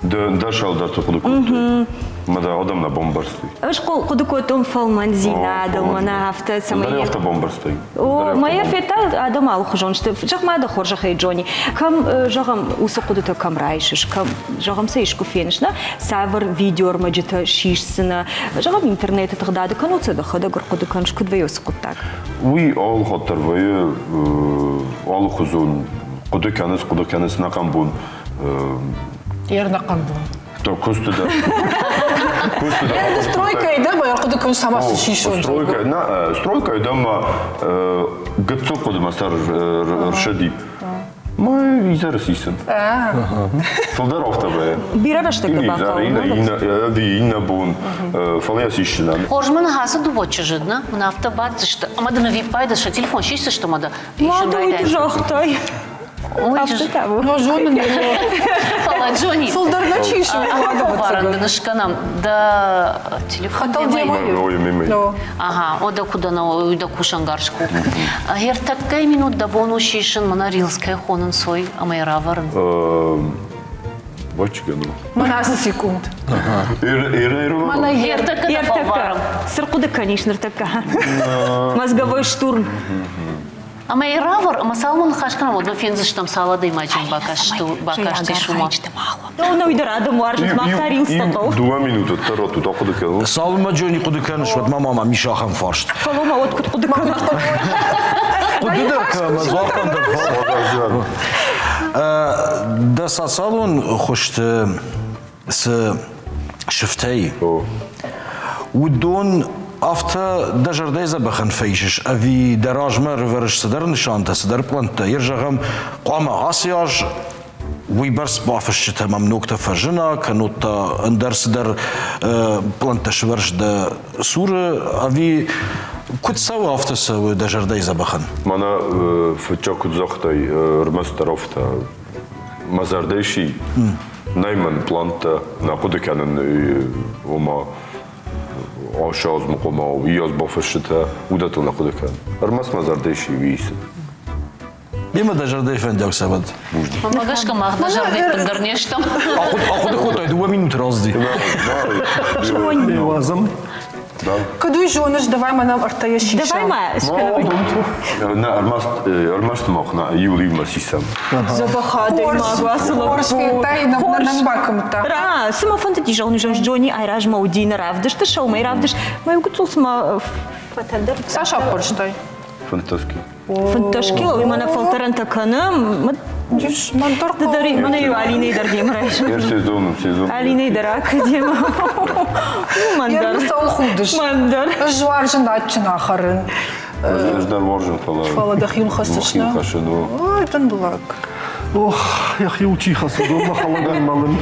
Дӕ сӕлдӕрты хъуыды кодтой. Мӕ дӕ адӕм нӕ бамбӕрстой. Ӕз хъуыды кодтон фӕлмӕндзинадыл, мӕнӕ афтӕ, цӕмӕй... Дӕр афтӕ бамбӕрстай? О, мӕ йӕ федта, адӕм алыхуызон сты. Зӕгъ ма дӕ хорзӕхӕй, Джонни, кӕм, зӕгъӕм, уыцы хъуыдытӕ кӕм райсыс, кӕм, зӕгъӕм, сӕ искуы феныс, нӕ? Цавӕр видеоӕрмӕджытӕ сисдзынӕ, Зӕгъӕм, интернеты тыгъдады кӕнут сӕ дӕхӕдӕг ӕрхъуыды кӕныс, куыд вӕййы уыцы хъуыддаг? Уый алыхатт дӕр вӕййы алыхуызон хъуыды кӕныс, хъуыды кӕныс нӕхъӕн бон. Ӕрнӕхъӕн бон. Куысты дӕр. Куысты дӕр. Стройкӕйы дӕр ма ӕрхъуыды кӕныс, цӕмӕ цы сисон. Стройкӕ, нӕ, стройкӕйы дӕр ма гыццыл хъуыдымӕ сӕр ӕрсыди. Мӕ изӕры сисын. Фылдӕр афтӕ вӕййы. Бирӕ рӕстӕг дӕ бахъӕуы. Ӕви иннӕ бон, фӕлӕ йӕ сисдзынӕн. Хорз мын ацы дыууӕ чызджы, нӕ, мын афтӕ баддзысты, ӕмӕ дын ӕвиппайды сӕ телефон сисдзысты ӕмӕ дӕ исын Мады уый загътай. Афтӕ та у. Но зонын Фӕлӕ Джонни, Фылдӕр нӕ чи ис, фӕлварӕн дын скӕнӕм. Дӕ телефон Ага, о дӕ куы дӕ уый дӕ кусӕнгарз ку. Ӕртӕккӕй минут дӕ бон у сисын, мӕнӕ рилс кӕй хонынц, уый ӕмӕ йӕ равӕрын. Бачгӕну. Мӕнӕ ацы секунд. Мӕнӕ ӕртӕккӕ дӕ фӕлварӕм. Цы рхъуыды кӕнис ныртӕккӕ? Мозговой штурм. Ӕмӕ йӕ равӕр, ӕмӕ цалынмӕ ныхас кӕнӕм, уӕдмӕ фендзыстӕм, цал адӕймаджы йын бакастис, уымӕ. Дӕу дӕр адӕм уарзынц, мах та рилстӕ хъӕуы. Дыууӕ минуты дӕр тут ахъуыды кӕнын. Цалынмӕ Джонни хъуыды кӕныс, уӕдмӕ ма мӕм ис ахӕм фарст. Фӕлӕ ма уӕд куыд хъуыды кӕна? Хъуыды дӕр кӕн, ӕмӕ дзуаппӕн дӕр фӕлӕ. Дӕ социалон хуызты цы сыфтӕй, уыдон афтӕ дӕ зӕрдӕйы дзӕбӕхӕн фӕисыс ӕви дӕ размӕ ӕрывӕрыс цыдӕр нысантӕ, цыдӕр пълӕнттӕ? Йе зӕгъӕм, хъуамӕ ацы аз уыйбӕрц бафысджытӕ мӕм ногтӕ фӕзына, кӕннод та ӕндӕр цыдӕр пълӕнттӕ сывӕрс дӕ цуры, ӕви куыд цӕуы, афтӕ цӕуы дӕ зӕрдӕйы дзӕбӕхӕн? Мӕнӕ фыццаг куыд загътай, ӕрмӕстдӕр афтӕ мӕ зӕрдӕ си нӕй мӕн плантӕ нӕ хъуыды кӕнын, ома ацы аз ома уыйас бафысджытӕ, уыдӕттыл нӕ хъуыды кӕнын. Ӕрмӕст мӕ зӕрдӕ си уый Мемӕ дӕ зӕрдӕйы фӕндиаг цӕуӕд. Мӕ гӕсгӕ мах дӕ зӕрдӕйы ӕппындӕр не стӕм. Ахъуыды кодтай дыууӕ минуты раздзы. Уадзӕм. Куыд уый зоныс, давай ма нӕм ӕртӕйӕ сисӕм. Давай ма Нӕ, ӕрмӕст ӕрмӕст мах нӕ иу иумӕ сисӕм. Дзӕбӕх адӕймаг ацы Хорз федтай, нӕ бакуымдта. Ра, цы мӕ фӕндыди зӕгъын, зӕгъын, Джонни айразмӕ уыди нӕ равдысты, сӕумӕйы равдыст. Мӕ иу гыццыл цыма фӕтӕлдӕр. Цас аппӕрстай? 15 кило. 15 кило, уый мӕнӕ фӕлтӕрӕнтӕ кӕны. Ды дӕр мӕнӕ иу Алинӕйы дӕр демӕ райсом. Сезон, сезон. Алинӕйы дӕр академы. Мӕн дӕр. Цӕуыл худыс? Мӕн дӕр. Ӕз уарзын адджын ахӕрын. Ӕз дӕр уарзын, фӕлӕ... Фӕлӕ дӕхиуыл хӕцыс, нӕ? хӕцын, о. Ой, дын лак. Ох, йӕхиуыл чи хӕцы, уыдонмӕ хӕлӕгӕй мӕлын.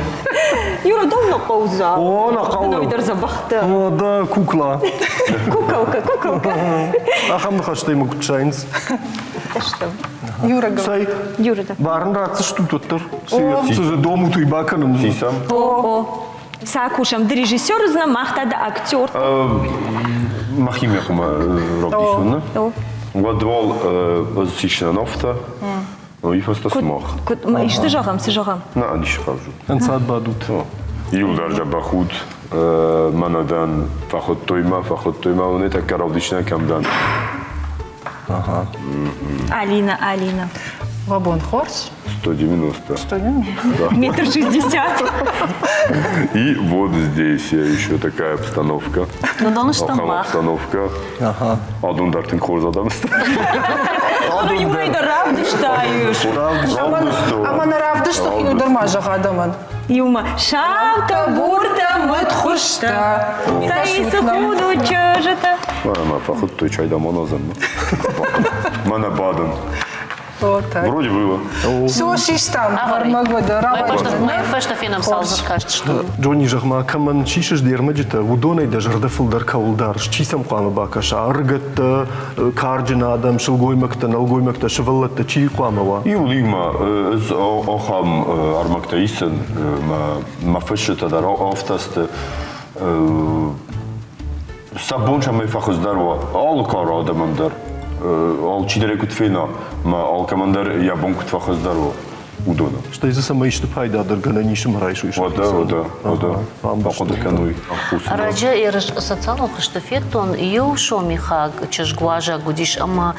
Юра, дӕу нӕ хъӕудза. О, нӕ хъӕуы. Дӕу дӕр дзӕбӕхтӕ. О, дӕ кукла. Куколка, куколка. Ахӕм ныхӕстӕй мын куыд сайынц. Стӕм. Юра, Цӕй, Юра, да. барын ратдзыстут уӕддӕр. Цы дзы домут, уый бакӕнын. Сисӕм. О, о. Ца кусӕм, ды режиссер уыдзынӕ, мах та дӕ актер. Мӕхимӕ хъуымӕ равдисон, нӕ? Уӕд уал ӕз сисынӕн афтӕ. Уый фӕстӕ сымах. Куыд, исты зӕгъӕм, цы зӕгъӕм? Нӕ, ницы хъавзу. Ӕнцад бадут. Иуылдӕр дзӕбӕх ут. Мӕнӕ дӕн, фӕхуыдтой мӕ, фӕхуыдтой мӕ, уынӕй тӕккӕ равдисынӕн кӕм дӕн. Алина, Алина. Уӕ бон хорз. 190. 190? Да. Метр шестьдесят. И вот здесь еще такая обстановка. Ну, дон что Обстановка. Ага. Адон дӕр тынг хорз адӕм сты. Иуӕй дӕр равдыстай. Ӕмӕ нӕ равдысты хи дӕр ма зӕгъ адӕмӕн. Иумӕ саутӕ, буртӕ, мыдхуызтӕ. Цӕй цы худу чызджытӕ. Мӕ фӕхуыдтой чайдамоназӕнмӕ. Мӕнӕ бадын. Вроде было. Все, систам. Ӕрмӕг Мӕ фӕстӕ фенӕм цалдӕр кастысты. Джонни, зӕгъ-ма, кӕмӕн сисыс де рмӕджытӕ, уыдонӕй дӕ зӕрдӕ фылдӕр кӕуыл дарыс? Чи сӕм хъуамӕ бакӕса? Ӕрыгӕттӕ, карджын адӕм, сылгоймӕгтӕ, нӕлгоймӕгтӕ, сывӕллӕттӕ чи хъуамӕ уа? Иу иумӕ ӕз ахӕм ӕрмӕгтӕ исын, мӕ фысджытӕ дӕр афтӕ сты. Сӕ бон цӕмӕй фӕхуыздӕр уа алы кары адӕмӕн дӕр, алчидӕр ӕй куыд фена, ӕмӕ алкӕмӕн дӕр йӕ бон куыд фӕхуыздӕр уа, уыдоны. Стӕй дзы цӕмӕй исты пайда дӕр гӕнӕн ис ӕмӕ райсой. Уӕдӕ, уӕдӕ, уӕдӕ. Бахъуыды кӕной. Ӕрӕджы социалон хызты федтон, иу сомихаг чызг уазӕг уыдис ӕмӕ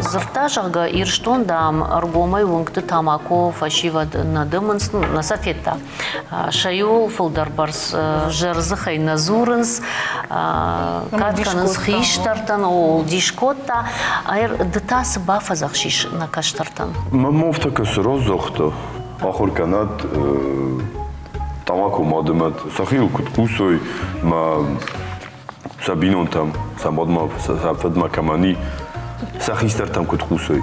дзырдта, зӕгъгӕ, Ирыстон, дам, ӕргомӕй уынгты тамако фӕсивӕд нӕ дымынц, нӕ сӕ федта. Сӕ иуыл фылдӕр бӕрц зӕрдзыхӕй нӕ дзурынц, кад кӕнынц хистӕртӕн, ууыл дис кодта. Ды та цы бафӕдзӕхсис нӕ кӕстӕртӕн? Мӕ мофтӕ кӕсы раздзӕгъта, ахуыр кӕнӕд тамако ма дымӕд, сӕхиуыл куыд кусой, мӕ сӕ бинонтӕм, сӕ мадмӕ, сӕ фыдмӕ кӕмӕн и, сӕ хистӕртӕм куыд хъусой.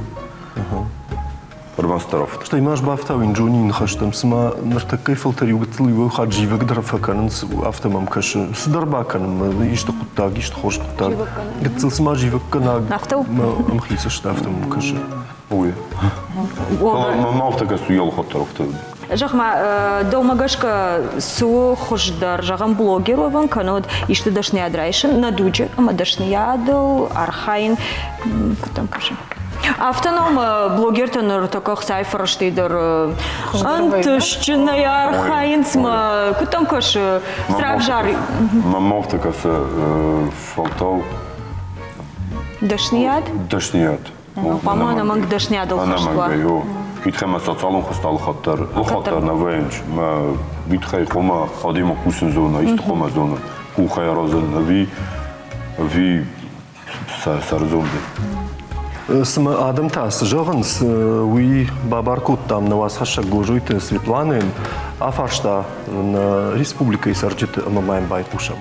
Ӕрмӕстдӕр афтӕ. Стӕй ма ӕз бафтауин Джонийы ныхӕстӕм, цыма ныртӕккӕйы фӕлтӕр иу гыццыл иу хатт зивӕг дӕр фӕкӕнынц, афтӕ мӕм кӕсы. Цыдӕр бакӕнынмӕ, исты хъуыддаг, исты хорз хъуыддаг. Гыццыл цыма зивӕггӕнаг ӕмхиц сты, афтӕ мӕм кӕсы. Уый. Фӕлӕ мӕм афтӕ кӕсы, уый алыхатт дӕр афтӕ уыди. Зӕгъ-ма, дӕумӕ гӕсгӕ цы у хуыздӕр, зӕгъӕм, блогер уӕвын кӕнӕ исты дӕсныйад райсын нӕ дуджы ӕмӕ дӕсныйадыл архайын, куыд дӕм кӕсы? Автоном блогертӕ ныртӕккӕ ӕхцайы фӕрӕзтӕй дӕр ӕнтыстджынӕй архайынц мӕ куыд дӕм кӕсы, равзар? Мӕ афтӕ кӕсы, фӕлтау Дӕсныйад? Дӕсныйад. Хъуамӕ ӕнӕмӕнг дӕсныйадыл хӕст уа. Ӕнӕмӕнгӕй, о. Куыдхӕмӕ социалон хызт алыхатт дӕр, алыхатт дӕр нӕ вӕййынц. Мӕ уый хъуамӕ адӕймаг кусын зона, исты хъуамӕ зона. Къухӕй аразын ӕви ӕви сӕрзондӕй. Цымӕ адӕм та цы зӕгъынц, уый бабар кодтам нӕ уацхӕссӕг Гозойты Светланӕйӕн, афарста нӕ республикӕйы цӕрджыты ӕмӕ ма йӕм байхъусӕм.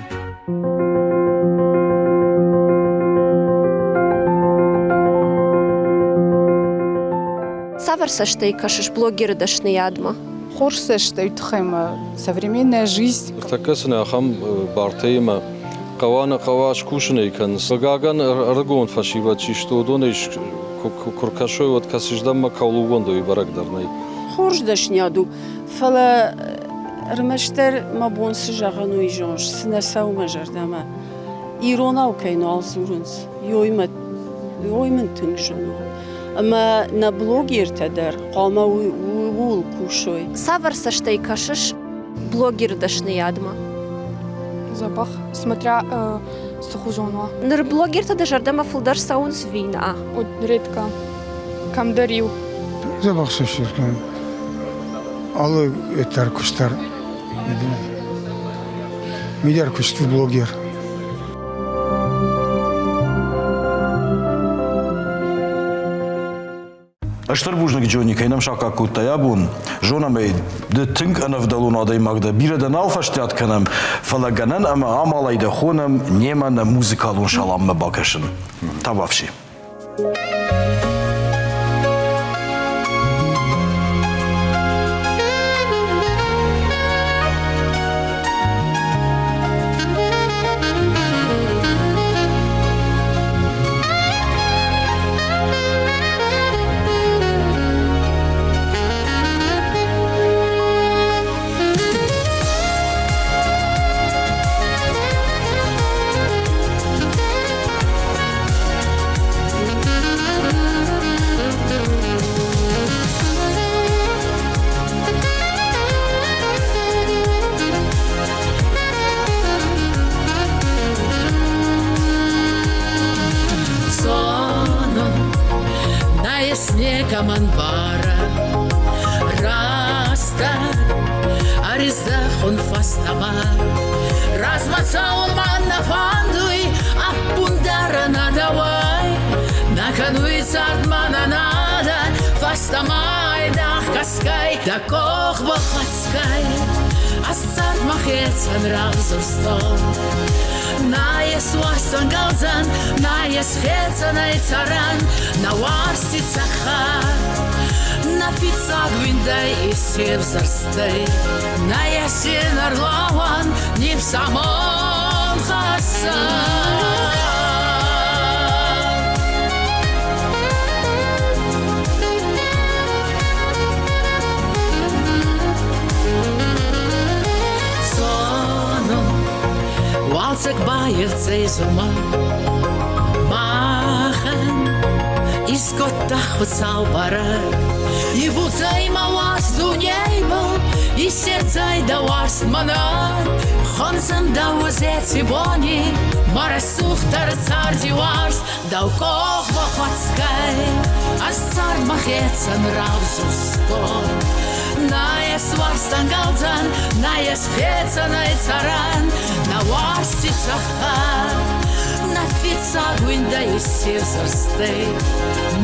Цавӕр цӕстӕй кӕсыс блогеры дӕсныйадмӕ? Хорз цӕстӕй тыххӕй мӕ современная жизнь. Ныртӕккӕ сын ахӕм бартӕимӕ хъӕуа нӕ хъӕуа скусын ӕй кӕнынц. Хъыгагӕн, ӕрыгон фӕсивӕд чи сты, уыдонӕй куы ркӕсой, уӕд кӕцыздӕммӕ кӕуыл ууӕндой, бӕрӕг дӕр нӕй. Хорз дӕсныйад у, фӕлӕ ӕрмӕстдӕр мӕ бон цы зӕгъын, уый зоныс, цы нӕ цӕуы мӕ зӕрдӕмӕ. Иронау кӕй нал дзурынц, ой мын тынг зын у. Ӕмӕ нӕ блогертӕ дӕр хъуамӕ ууыл кусой. Цавӕр цӕстӕй кӕсыс блогеры дӕсныйадмӕ? Дзӕбӕх, смотря цы хуызон уа. Ныр блогертӕ дӕ зӕрдӕмӕ фылдӕр цӕуынц ӕви нӕ? Редко. Кӕмдӕр иу. Дзӕбӕх цӕстытӕ. Алы дӕр куыст дӕр. Уый куыст блогер. Стыр бузныг, Джонни, кӕй нӕм саккаг кодтай абон. Зонӕм ӕй, ды тынг ӕнӕвдӕлон адӕймаг дӕ, бирӕ дӕ нал фӕстиат кӕнӕм, фӕлӕ гӕнӕн ӕмӕ амалӕй дӕ хонӕм немӕ нӕ музыкалон саламмӕ бакӕсын. Табуафси. некӕмӕн барӕ. Рӕстӕг ӕриздӕхун фӕстӕмӕ. Размӕ цӕун мӕ нӕ фӕндуй, ӕппундӕр нӕ дӕуӕй. Нӕ кӕнуй цард мӕнӕ надӕ, фӕстӕмӕ айдагъ кӕсгӕй, дӕ къохбӕл хуӕцгӕй. Ӕз цард мӕхецӕн равзурстон. Нӕйес уарзтӕн галдзӕн, нӕйес хецӕнӕй цӕрӕн, нӕ уарзти цӕхӕр. Нӕ фиццаг уиндӕй исевзӕрстӕй, нӕйес ин ӕрлӕууӕн, нифс амонд хӕссӕн. Зонун, уалдзӕг баивдзӕй зумӕг. Махӕн искодта Хуцау бӕрӕг. Ивудзӕй мӕ уарзт дунейбӕл, иссердзӕй дӕ уарзт мӕнӕн. Хондзӕн дӕ узеци бони, мӕ рӕсугъддӕр царди уарзт, дӕу къохмӕ хуӕцгӕй. Ӕз цард мӕхецӕн равзурстон. Нӕйес уарзтӕн галдзӕн, нӕйес хецӕнӕй цӕрӕн, нӕ уарзти цӕхӕр. Нӕ фиццаг уиндӕй исевзӕрстӕй,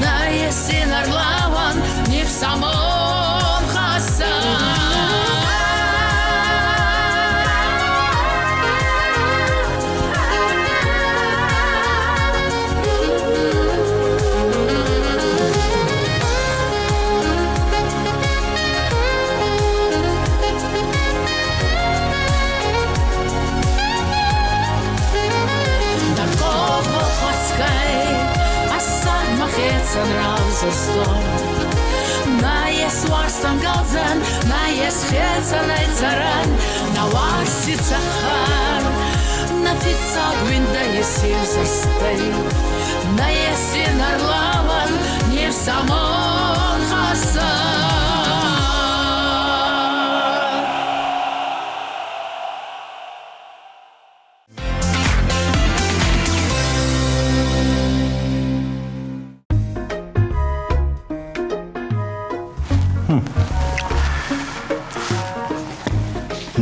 нӕйес ин ӕрлӕууӕн, нифс амонд хӕссӕн. Дӕ къохбӕл хуӕцгӕй, ӕз цард мӕхецӕн равзурстон. Нӕйес уарзтӕн галдзӕн, нӕйес хецӕнӕй цӕрӕн, нӕ уарзти цӕхӕр. Нӕ фиццаг уиндӕй исевзӕрстӕй, нӕйес ин ӕрлӕууӕн, нифс амонд хӕссӕн.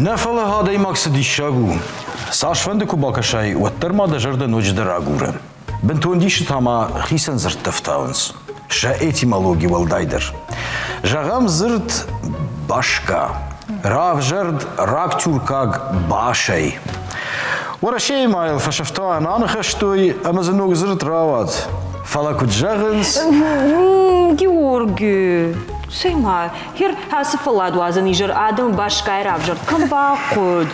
Нӕ фӕлӕ адӕймаг цы диссаг у. Цасфӕнды куы бакӕсай, уӕддӕр ма дӕ зӕрдӕ ноджыдӕр агуры. Бынтон дисы та ма хицӕн дзырдтӕ фтауынц. Сӕ этимологи уӕлдайдӕр. Зӕгъӕм, дзырд башка равзӕрд рагтюркаг башӕй. Уӕрӕсейы ма йыл фӕсӕфтауӕн аныхӕстой ӕмӕ дзы ног дзырд рауад. Фӕлӕ куыд зӕгъынц... Георги, цӕй-ма, хер ацы фӕлладуадзӕн изӕр адӕм башкайы равзӕрд кӕм бахъуыд?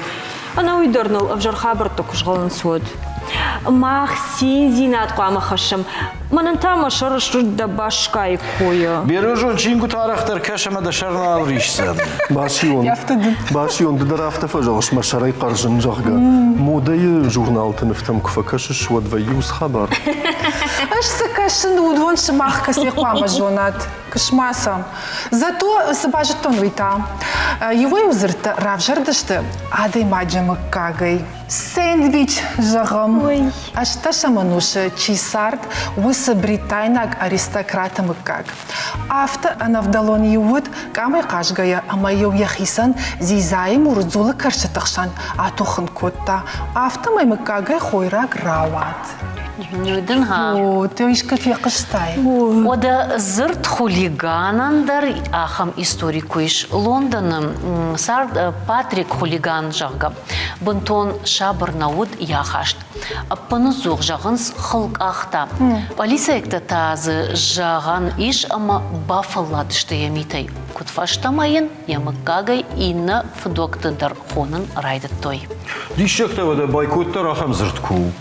Ӕнӕуый дӕр ныл ӕвзӕр хабӕрттӕ куы згъӕлынц, уӕд. Мах циндзинад хъуамӕ хӕссӕм. Мӕнӕн та мӕ сӕр срыд дӕ баскайы койӕ. Берозон чингуыты арӕхдӕр кӕс ӕмӕ дӕ сӕр нал рисдзӕн. Басион, Басион, ды дӕр афтӕ фӕзӕгъыс мӕ сӕрӕй хъӕрзын, зӕгъгӕ. Модӕйы журналты нывтӕм куы фӕкӕсыс, уӕд вӕййы уыцы хабар. Ӕз цы кӕсын, уыдон сымах кӕцӕй хъуамӕ зонат? Кысма сӕм. Зато цы базыдтон, уый та. Иуӕй-иу дзырдтӕ равзӕрдысты адӕймаджы мыггагӕй. Сэндвич, зӕгъӕм, ӕстдӕсӕм ӕнусы чи цард, уыцы бритайнаг аристократы мыггаг. Афтӕ ӕнӕвдӕлон-иу уыд къамӕй хъазгӕйӕ ӕмӕ-иу йӕхицӕн дзидзайы мур дзулы кӕрчыты хсӕн атухын кодта. Афтӕмӕй мыггагӕй хойраг рауад. Дын Ты искуы фехъуыстай? Уӕдӕ дзырд хулиганӕн дӕр ахӕм истори куы ис. Лондоны цард Патрик Хулиган, зӕгъгӕ, бынтон сабыр нӕ уыд йӕ ахаст. Ӕппыныдзух зӕгъынц хылкъӕхтӕ. Полицейӕгтӕ та дзы зӕгъӕн ис ӕмӕ бафӕлладысты йӕ митӕй. Куыд фӕстӕмӕ йын йӕ мыггагӕй иннӕ фыдуӕгты дӕр хонын райдыдтой. Диссӕгтӕ уӕдӕ бойкот дӕр ахӕм дзырд куы у.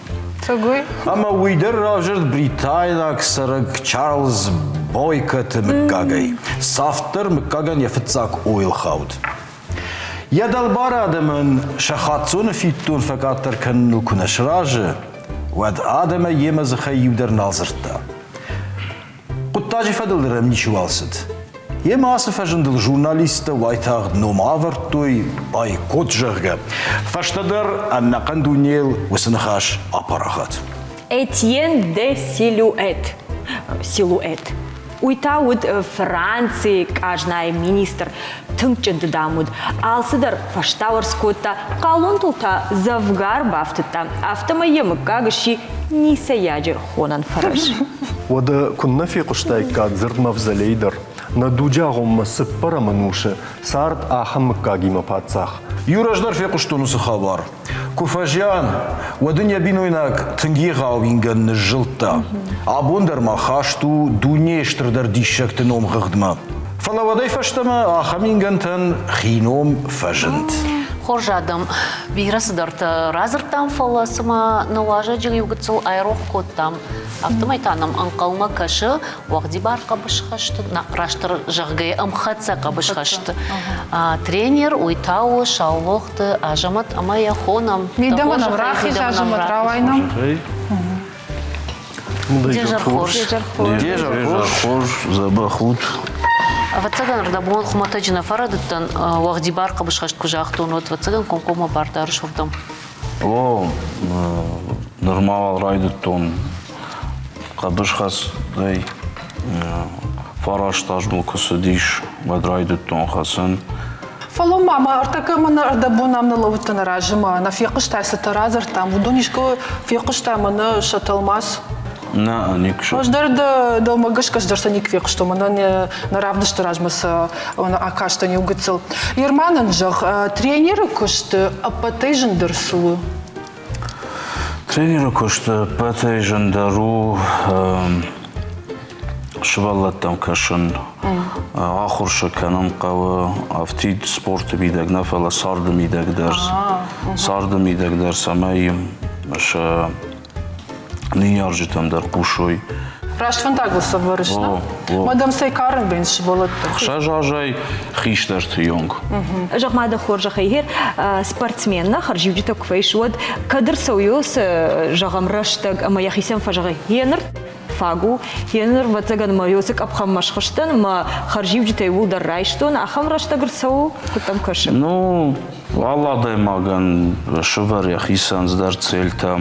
Цӕгой? Ӕмӕ уый дӕр равзӕрд бритайнаг цӕрӕг Чарльз Бойкоты мыггагӕй. Цавддӕр мыггагӕн йӕ фыццаг ойыл хауд. Йӕ дӕлбар адӕмӕн сӕ хаццоны фиддон фӕкъаддӕр кӕныныл куы нӕ сразы, уӕд адӕмӕй йемӕ дзыхӕй иу дӕр нал дзырдта. Хъуыддаджы фӕдыл дӕр ӕм ничиуал цыд. Йемӕ ацы фӕзындыл журналисттӕ уайтагъд ном ӕвӕрдтой бойкот, зӕгъгӕ. Фӕстӕдӕр ӕнӕхъӕн дунейыл уыцы ныхас апарахат. Этьен де Силуэт. Силуэт. Уый та уыд Францийы къазнайы министр. Тынг чъынды, дам, уыд. Алцыдӕр фӕстауӕрц кодта, хъалонтыл та дзӕвгар бафтыдта. Афтӕмӕй йӕ мыггаг сси ницӕйаджы хонӕн фӕрӕз. Уӕдӕ куыннӕ фехъуыстаиккат дзырд мавзолей дӕр. Нӕ дуджы агъоммӕ цыппӕрӕм ӕнусы цард ахӕм мыггагимӕ паддзах. Иу раздӕр фехъуыстон уыцы хабар. Куы фӕзиан, уӕд ын йӕ бинойнаг тынг егъау ингӕн ныззылдта. Абон дӕр ма хаст у дунейы стырдӕр диссӕгты номхыгъдмӕ. Фӕлӕ уӕдӕй фӕстӕмӕ ахӕм ингӕнтӕн хи ном фӕзынд. Хорз адӕм, бирӕ цыдӕртӕ радзырдтам, фӕлӕ цыма нӕ уазӕджы иу гыццыл айрох кодтам. Афтӕмӕй та нӕм ӕнхъӕлмӕ кӕсы уӕгъдибар хъӕбысхӕсты, растдӕр зӕгъгӕйӕ, ӕмхӕццӕ хъӕбысхӕсты тренер, уый та у Саулохты Азӕмӕт ӕмӕ йӕ хонӕм. Мидӕмӕ нӕм рахиз, Азӕмӕт, рауай нӕм. Дезӕр хорз. Дезӕр хорз, дзӕбӕх ут. Ӕвӕццӕгӕн, рдӕбон хуымӕтӕджы нӕ фӕрӕдыдтӕн, уӕгъдибар хъӕбысхӕст куы загътон, уӕд, ӕвӕццӕгӕн, комкоммӕ бар дарыс уырдӕм. О, нырма уал райдыдтон хъӕбысхӕцтӕй. Фараст аз мыл куы цыдис, уӕд райдыдтон хӕцын. Фӕлӕ ма мӕ ӕртӕккӕ мӕнӕ ӕрдӕбон ам ныллӕууыдтӕн разы ма нӕ фехъуыстай, цытӕ радзырдтам, уыдон искуы фехъуыстай мӕнӕ сӕ тӕлмац? Нӕ, никуы. Ӕз дӕр дӕумӕ гӕсгӕ дӕр сӕ никуы фехъуыстон, мӕнӕ нӕ равдысты размӕ сӕ акастӕн иу гыццыл. Ерманӕн зӕгъ, тренеры куысты ӕппӕтӕй зындӕр цы у? Тренеры куысты ӕппӕтӕй зындӕр у сывӕллӕттӕм кӕсын, ахуыр сӕ кӕнын хъӕуы афтид спорты мидӕг нӕ, фӕлӕ царды мидӕг дӕр. Царды мидӕг дӕр, цӕмӕй сӕ ныййарджытӕм дӕр хъусой. Раст фӕндагыл сӕвӕрыс, нӕ? Мадам цӕй карын бен сывӕллӕтты? Хсӕз азӕй хистӕрты онг. Зӕгъ-ма дӕ хорзӕхӕй, гъер спортсмен нӕ хӕрзиуджытӕ куы фӕис, уӕд кӕд ӕрцӕуы цы, зӕгъӕм, рӕстӕг ӕмӕ йӕхицӕн фӕзӕгъы, гъеныр фаг у, гъеныр, ӕвӕццӕгӕн, мӕ ёсы къӕпхӕнмӕ схызтӕн, мӕ хӕрзиуджытӕ иууылдӕр райстон, ахӕм рӕстӕг ӕрцӕуы, куыд дӕм кӕсы? Ну, алы адӕймагӕн сывӕр йӕхицӕн цыдӕр цельтӕ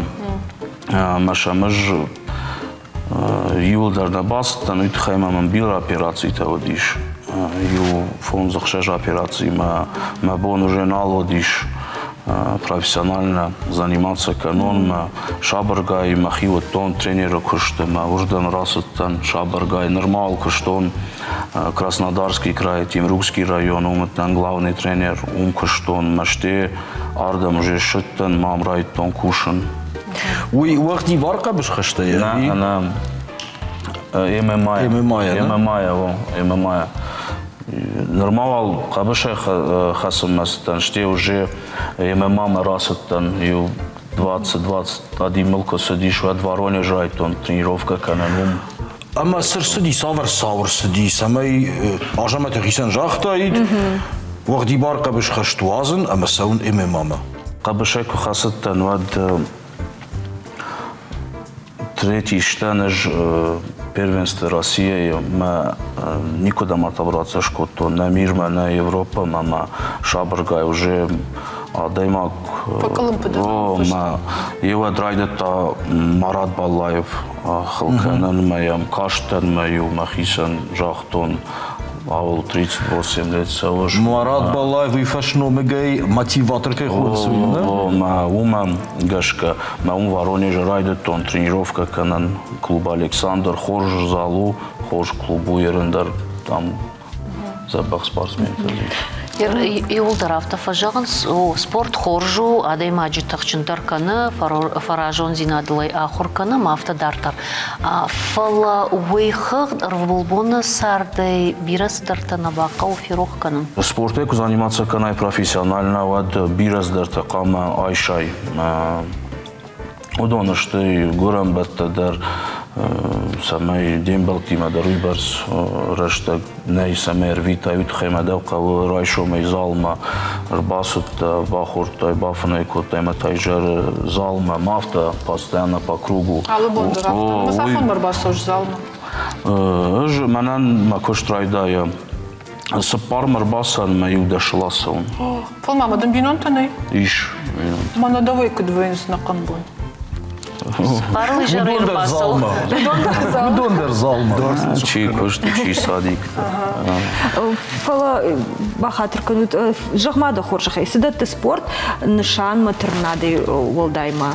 ӕмӕ сӕм ӕз иуыл дӕр нӕ бацыдтӕн, уый тыххӕй ма мӕм бирӕ операцитӕ уыдис. Иу фондз-ӕхсӕз операцимӕ мӕ бон уже нал уыдис профессионально заниматься кӕнон, сабыргай мӕхи уыдтон тренеры куысты, мӕ уырдӕм рацыдтӕн сабыргай. Нырма уал куыстон Краснодарский край, Темрюкский район, уым уыдтӕн главный тренер, уым куыстон, мӕсте ардӕм уже ссыдтӕн, мам райдтон кусын. Уый уӕгъдибар хъӕбысхӕстӕй? Нӕ, нӕ. ММА. ММА, ММА, ММА. Нырма уал хъӕбысӕй хӕцынмӕ цыдтӕн, стӕй уже ММА-мӕ рацыдтӕн иу 20-21 мыл куы цыдис, уӕд Воронежы райдтон тренировкӕ кӕнын уым. Ӕмӕ цы рцыди, цавӕр цау ӕрцыди, цӕмӕй Азӕмӕты хицӕн загътаид, уӕгъдибар хъӕбысхӕст уадзын ӕмӕ цӕуын ММА-мӕ? Хъӕбысӕй куы хӕцыдтӕн, уӕд Третий стӕн ӕз первенство Россияйы мӕ никуыдӕм отобраться скодтон, нӕ мирмӕ, нӕ Европӕмӕ, мӕ сабыргай уже адӕймаг мӕ еуӕд райдыдта Марат Баллаев хыл кӕнын, мӕ йӕм кастӕн, мӕ-иу мӕхицӕн загътон, ауыл 38 лет цӕуыс. Марат Баллаев уый фӕсномыгӕй мотиватор кӕй хонынц, уый, нӕ? Мӕ уымӕ гӕсгӕ мӕ уым Воронежы райдыдтон тренировкӕ кӕнын. Клуб Александр хорз зал у, хорз клуб у, ерын дӕр там дзӕбӕх спортсментӕ ис. Иууылдӕр афтӕ фӕзӕгъынц, спорт хорз у, адӕймаджы тыхджындӕр кӕны, фӕразондзинадыл ӕй ахуыр кӕны ӕмӕ афтӕ дарддӕр. Фӕлӕ уый хыгъд ӕрвылбоны цардӕй бирӕ цыдӕртӕ нӕ бахъӕуы ферох кӕнын. Спортӕй куы заниматься кӕнай профессионально, уӕд бирӕ цыдӕртӕ хъуамӕ айсай. Уыдон сты гуырӕнбӕттӕ дӕр, цӕмӕй де мбӕлттимӕ дӕр уыйбӕрц рӕстӕг нӕй, цӕмӕй ӕрвитай, уый тыххӕй ма дӕ хъӕуы райсомӕй залмӕ ӕрбацыдтӕ, бахордтай, бафынӕй кодтай ӕмӕ та изӕры залмӕ, ма афтӕ постоянно по кругу. Алы бон дӕр афтӕ. Ӕмӕ цахӕм ӕрбацӕуыс залмӕ? Ӕз мӕнӕн мӕ куыст райдайы цыппармӕ ӕрбацӕуын мӕ иу дӕсыл ацӕуын. Фӕлӕ ма дын бинонтӕ нӕй? Ис. Мӕнӕ дӕуӕй куыд вӕййынц нӕхъӕн бон? Уыдон дӕр залмӕ. Уыдон дӕр залмӕ. Чи куыст, чи садик. Фӕлӕ бахатыр кӕнут, зӕгъ-ма дӕ хорзӕхӕй, цы дӕтты спорт нысанмӕ тырнадӕй уӕлдай ма?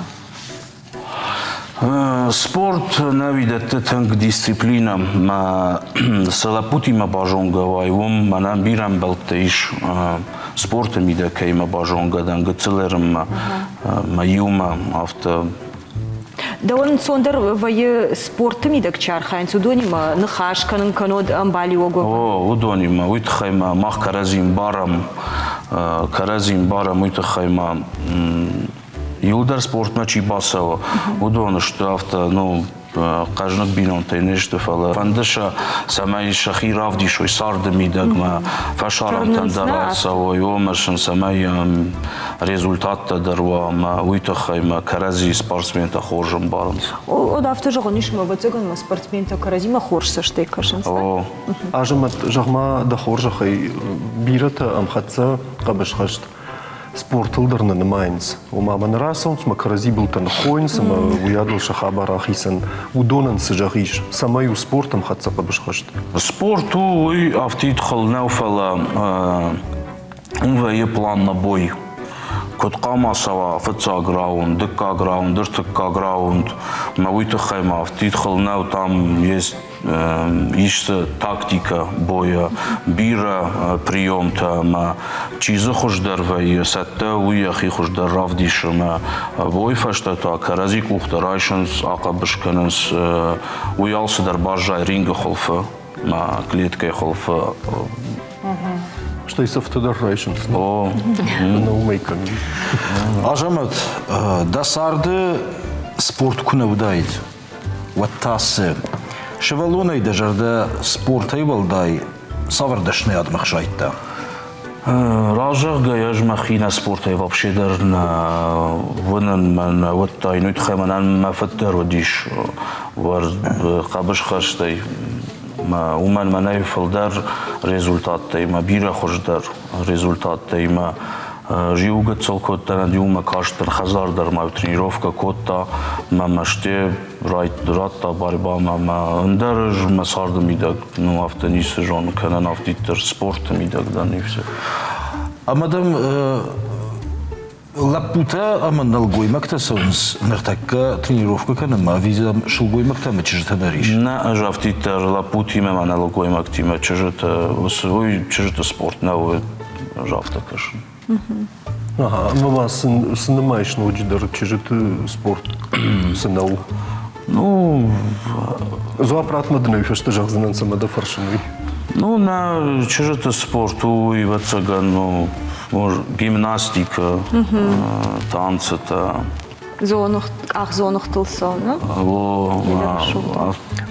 Спорт нӕ уидӕтты тынг дисциплинӕ. Мӕ цы лӕппутимӕ базонгӕ уай, уым мӕнӕн бирӕ ӕмбӕлттӕ ис спорты мидӕг кӕимӕ базонгӕ дӕн гыццыл ӕрынмӕ, мӕ иумӕ афтӕ. Дӕуӕн ӕнцондӕр вӕййы спорты мидӕг чи архайынц, уыдонимӕ ныхас кӕнын кӕнод ӕмбалиуӕг? О, уыдонимӕ. Уый тыххӕй ма мах кӕрӕдзи мбарӕм, кӕрӕдзи мбарӕм, уый тыххӕй ма Иуылдӕр спортмӕ чи бацӕуы, уыдон сты афтӕ, ну, хъӕзныг бинонтӕй не сты, фӕлӕ фӕнды сӕ, цӕмӕй сӕхи равдисой царды мидӕгмӕ, фӕсарӕнтӕн дӕр ацӕуой, уымӕ сын цӕмӕй результаттӕ дӕр уа ӕмӕ уый тыххӕй мӕ кӕрӕдзи спортсментӕ хорз ӕмбарынц. О, афтӕ зӕгъӕн ис, ӕмӕ ӕвӕццӕгӕн ма спортсментӕ кӕрӕдзимӕ хорз цӕстӕй кӕсынц. О. Азӕмӕт, зӕгъ-ма дӕ хорзӕхӕй, бирӕтӕ ӕмхӕццӕ хъӕбысхӕст спортыл дӕр нӕ нымайынц. Ома мӕ нӕ рацӕуынц, мӕ кӕрӕдзи былтӕ ныххойынц ӕмӕ уыйадыл сӕ хабар ахицӕн. Уыдонӕн цы зӕгъис, цӕмӕй у спорт ӕмхӕццӕ хъӕбысхӕст? Спорт у уый афтид хыл нӕу, фӕлӕ уым вӕййы план на бой. Куыд хъуамӕ цӕуа фыццаг раунд, дыккаг раунд, ӕртыккаг раунд, мӕ уый тыххӕй ма афтид хыл нӕу, там есть ис дзы тактикӕ бойӕ, бирӕ приемтӕ ӕмӕ чи дзы хуыздӕр вӕййы, цӕттӕ уый йӕхи хуыздӕр равдисы ӕмӕ бойы фӕстӕ та кӕрӕдзи къухтӕ райсынц, ахъӕбыс кӕнынц, уый алцыдӕр баззайы рингы хуылфы, мӕ клеткӕйы хуылфы. Стӕй цӕфтӕ дӕр райсынц. О, уымӕй кӕнын. Азӕмӕт, дӕ царды спорт куы нӕ уыдаид, уӕд та цы? Сывӕллонӕй дӕ зӕрдӕ спортӕй уӕлдай цавӕр дӕсныйадмӕ хсайдта? Разӕгъгӕ, ӕз мӕхи нӕ спортӕй вообще дӕр нӕ уынын, мӕ нӕ уыдтаин, уый тыххӕй мӕнӕн мӕ фыд дӕр уыдис хъӕбысхӕстӕй. Уымӕн мӕнӕй фылдӕр результаттӕй, мӕ бирӕ хуыздӕр результаттӕй мӕ Зиу гыццыл кодта, иумӕ кастдӕр хӕдзар дӕр ма тренировкӕ кодта, мӕ мӕсте радта борьбамӕ мӕ ӕндӕр ӕз мӕ царды мидӕг ну афтӕ ницы зонын кӕнӕн афтиддӕр спорты мидӕг дӕн и все. Ӕмӕ дӕм лӕппутӕ ӕмӕ нӕлгоймӕгтӕ цӕуынц ныртӕккӕ тренировкӕ кӕнынмӕ ӕви сылгоймӕгтӕ ӕмӕ чызджытӕ дӕр ис? Нӕ, ӕз афтиддӕр лӕппутимӕ ӕмӕ нӕлгоймӕгтимӕ чызджытӕ, уый чызджыты спорт нӕу, ӕз афтӕ кӕсын. Ага, ӕмӕ ма цы нымайыс ноджыдӕр чызджыты спорт цы нӕу? Ну, дзуапп ратмӕ дын уый фӕстӕ зӕгъдзынӕн, цӕмӕ дӕ фӕрсын, уый. Ну, нӕ чызджыты спорт у, ӕвӕццӕгӕн, ну, гимнастикӕ, танцытӕ. Къахдзоныгътыл цӕуын,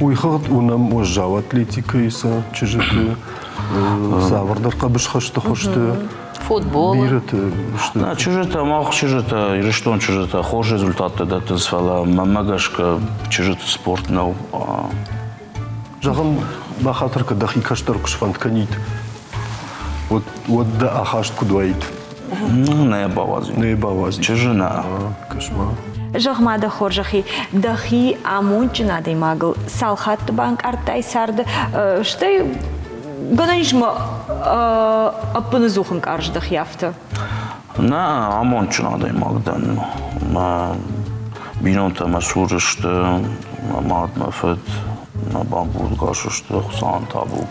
Уый хыгъд уынӕм уӕззау атлетикӕйы сӕ чызджыты цавӕрдӕр хъӕбысхӕсты хуызты. Футболы. Бирӕты сты. Нӕ чызджытӕ, мах чызджытӕ, Ирыстон чызджытӕ хорз результаттӕ дӕттынц, фӕлӕ мӕнмӕ гӕсгӕ чызджыты спорт нӕу. Зӕгъӕм, бахатыр кӕн, дӕхи кӕстӕр куы сфӕнд кӕнид, уӕд, уӕд дӕ ахаст куыд уаид? Ну, нӕ бауадзин. Нӕ бауадзин. Чызджы нӕ. Кӕс-ма. Зӕгъ-ма дӕ хорзӕхи, дӕхи амондджын адӕймагыл цал хатты банкъардтай царды, стӕй гӕнӕн ис ма ӕппынӕдзух ӕнкъарыс дӕхи афтӕ? Нӕ, амондджын адӕймаг дӕн. Мӕ бинонтӕ мӕ цуры сты, мӕ мад, мӕ фыд, мӕ бамбурдгас сты, Хуыцауӕн табу.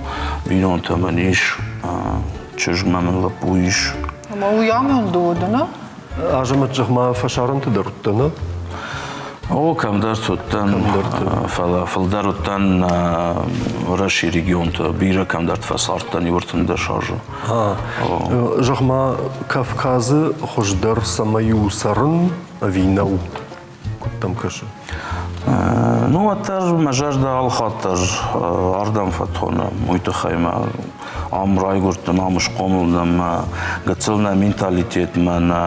Бинонтӕ мын ис, чызг мӕ мын лӕппу ис. Ӕмӕ уый амонд у, нӕ? Азӕмӕт, зӕгъ-ма, фӕсарӕнты дӕр уыдтӕ, нӕ? О, кӕмдӕрты уыдтӕн, фӕлӕ фылдӕр уыдтӕн Уӕрӕсейы регионты, бирӕ кӕмдӕрты фӕцардтӕн иу 13 азы. Зӕгъ-ма, Кавказы хуыздӕр цӕмӕй у цӕрын ӕви нӕу? Куыд дӕм кӕсы? Ну, уӕддӕр мӕ зӕрдӕ алхатт дӕр ардӕм фӕтоны. Уый тыххӕй мӕ ам райгуырдтӕн, ам схъомыл дӕн. Мӕ гыццыл нӕ менталитетмӕ, нӕ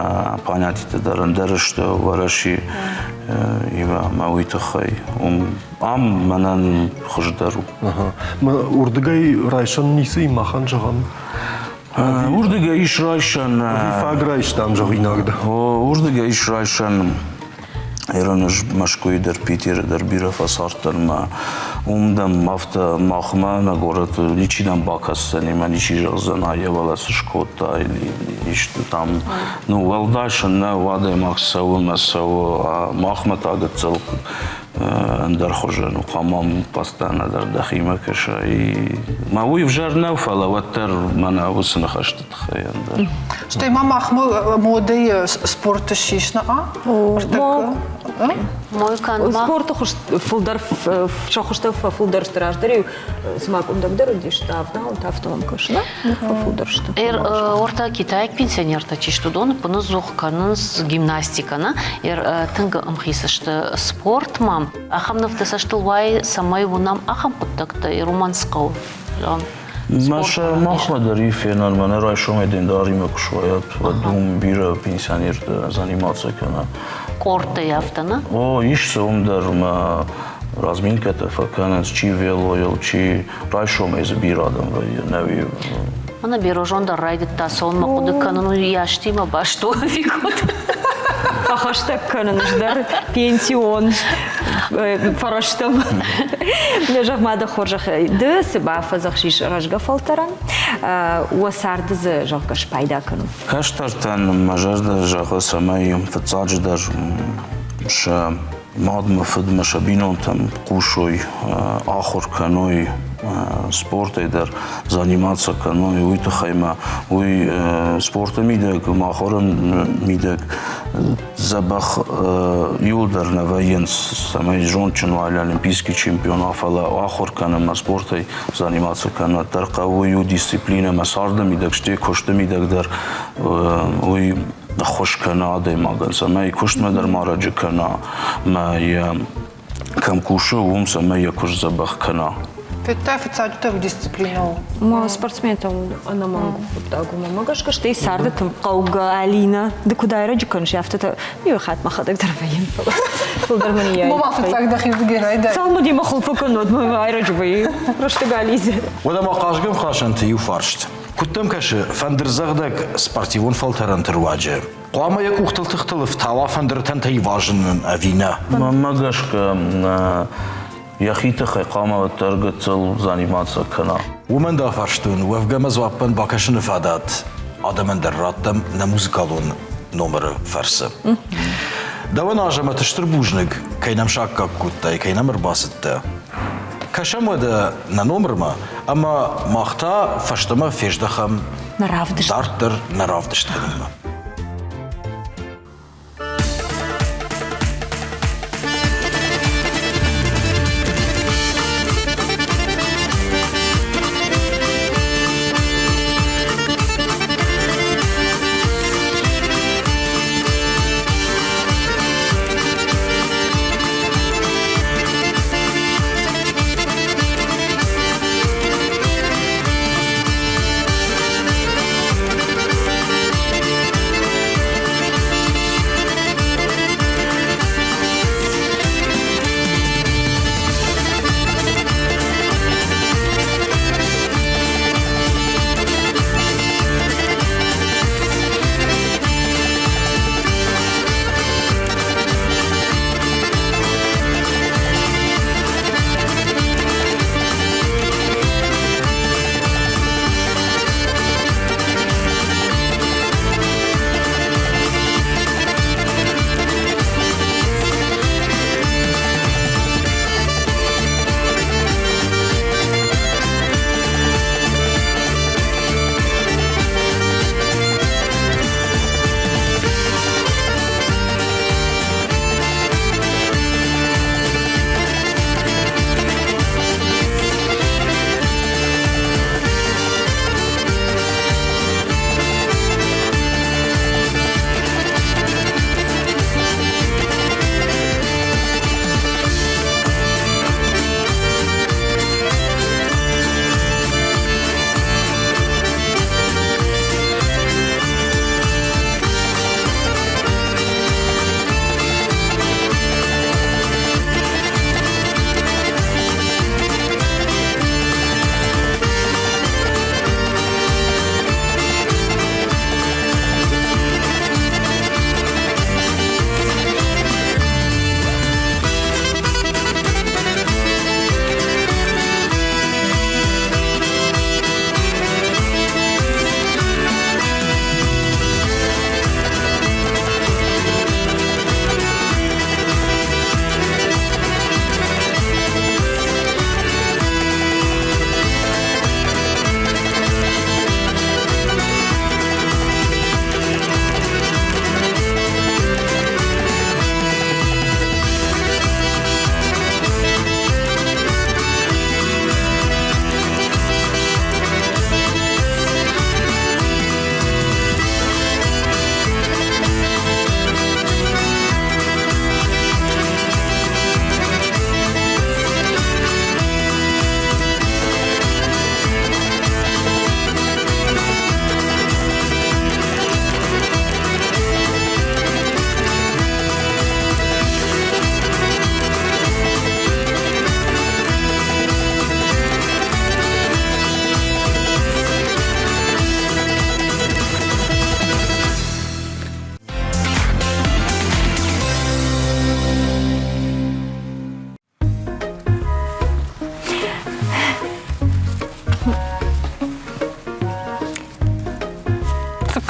понятитӕ дӕр ӕндӕр сты Уӕрӕсе ӕмӕ уый тыххӕй. Ам мӕнӕн хуыздӕр у. Уырдыгӕй райсӕн ницы и махӕн зӕгъӕм? Уырдыгӕй ис райсӕн. Фаг райстам зӕгъинаг дӕ. Уырдыгӕй ис райсӕн. Ирон ӕз Мӕскуыйы дӕр, Питеры дӕр бирӕ фӕцардтӕн мӕ уым дӕм афтӕ махмӕ нӕ горӕты ничи дӕм бакӕсдзӕни мӕ ничи зӕгъдзӕн, ай йӕ цы скодта или исты там. Ну, уӕлдай сын нӕу, адӕймаг цӕуы мӕ цӕуы, а махмӕ та гыццыл ӕндӕр хуызӕн у, хъуамӕ постоянно дӕр дӕхимӕ кӕсай. Мӕ уый ӕвзӕр нӕу, фӕлӕ уӕддӕр мӕнӕ уыцы ныхӕсты тыххӕй ӕндӕр. Стӕй ма махмӕ модӕйы спорт ссис, нӕ? Спорты хуыз фылдӕр сӕ хуызтӕ фӕфылдӕр сты раздӕр-иу цыма къуындӕгдӕр уыдисты, авдауынтӕ афтӕ мӕм кӕсы, да? Фӕфылдӕр сты. Ортӕ китайаг пенсионертӕ чи сты, уыдон ӕппыныдзух кӕнынц гимнастикӕ, нӕ? Тынг ӕмхиц сты спортмӕ. Ахӕм нывтӕ цӕстыл уайы, цӕмӕй уынӕм ахӕм хъуыддӕгтӕ, романс хъӕуы. Мӕ махмӕ дӕр и фенӕн, мӕнӕ райсомӕй дендаримӕ куы суайат, уӕд уым бирӕ пенсионертӕ заниматься кӕна. Къордтӕй афтӕ, нӕ? О, ис дзы уым дӕр мӕ разминкӕтӕ фӕкӕнынц, чи велойыл, чи райсомӕй дзы бирӕ адӕм вӕййы, нӕуи. Мӕнӕ Берозон дӕр райдыдта цӕуынмӕ хъуыды кӕнын, уый йастимӕ баст у ӕви куыд? Фӕхӕстӕг кӕнын дӕр пенсион фӕрӕзтӕм. Зӕгъ-ма дӕ хорзӕхӕй, ды цы бафӕдзӕхсис рӕзгӕ фӕлтӕрӕн, уӕ царды дзы, зӕгъгӕ, спайда кӕнут? Кӕстӕртӕн мӕ зӕрдӕ зӕгъы, цӕмӕй фыццаджыдӕр сӕ мадмӕ, фыдмӕ, сӕ бинонтӕм хъусой, ахуыр кӕной, спортӕй дӕр заниматься кӕной, уый тыххӕй ма уый спорты мидӕг, махоры мидӕг дзӕбӕх иуылдӕр нӕ вӕййынц, цӕмӕй зондджын уа олимпийский чемпион уа, фӕлӕ ахуыр кӕнынмӕ спортӕй заниматься кӕнын дӕр хъӕуы иу дисциплинӕ ӕмӕ царды мидӕг, стӕй куысты мидӕг дӕр уый ӕххуыс кӕны адӕймагӕн, цӕмӕй куыстмӕ дӕр ма рӕджы кӕна, мӕ йӕ кӕм кусы, уым цӕмӕй йӕ куыст дзӕбӕх кӕна. Федтай фыццаджыдӕр дисциплинӕ у. Ма спортсментӕн ӕнӕмӕнг хъуыддаг у. Мӕ гӕсгӕ стӕй царды тынг хъӕугӕ, Алина. Ды куыд айрӕджы кӕныс, афтӕ та иу хатт мӕхӕдӕг дӕр вӕййын, фӕлӕ фылдӕр мын йӕ. Ма фыццаг дӕхи рдыгӕй райдай. Цалынмӕ демӕ хуылфы кӕнод, мӕ айрӕджы вӕййы. Рӕстӕг алидзы. Уӕдӕ ма хъазгӕ мхасӕнты иу фарст. Куыд дӕм кӕсы, фӕндырдзӕгъдӕг спортивон фӕлтӕрӕнты руаджы хъуамӕ йӕ къухтыл тыхтыл ӕфтауа фӕндыртӕнтӕ ивазынӕн ӕви нӕ? Мӕнмӕ гӕсгӕ, йӕхи тыххӕй хъуамӕ уӕддӕр гыццыл заниматься кӕна. Уымӕн дӕ фарстон, уӕвгӕ мӕ дзуаппӕн бакӕсыны фадат адӕмӕн дӕр раттӕм нӕ музыкалон номыры фӕрцы. Дӕуӕн, Азӕмӕт, стыр бузныг, кӕй нӕм саккаг кодтай, кӕй нӕм ӕрбацыдтӕ. Кӕсӕм уӕдӕ нӕ номырмӕ ӕмӕ мах та фӕстӕмӕ фездӕхӕм нӕ равдыст. Дарддӕр нӕ равдыст кӕнынмӕ.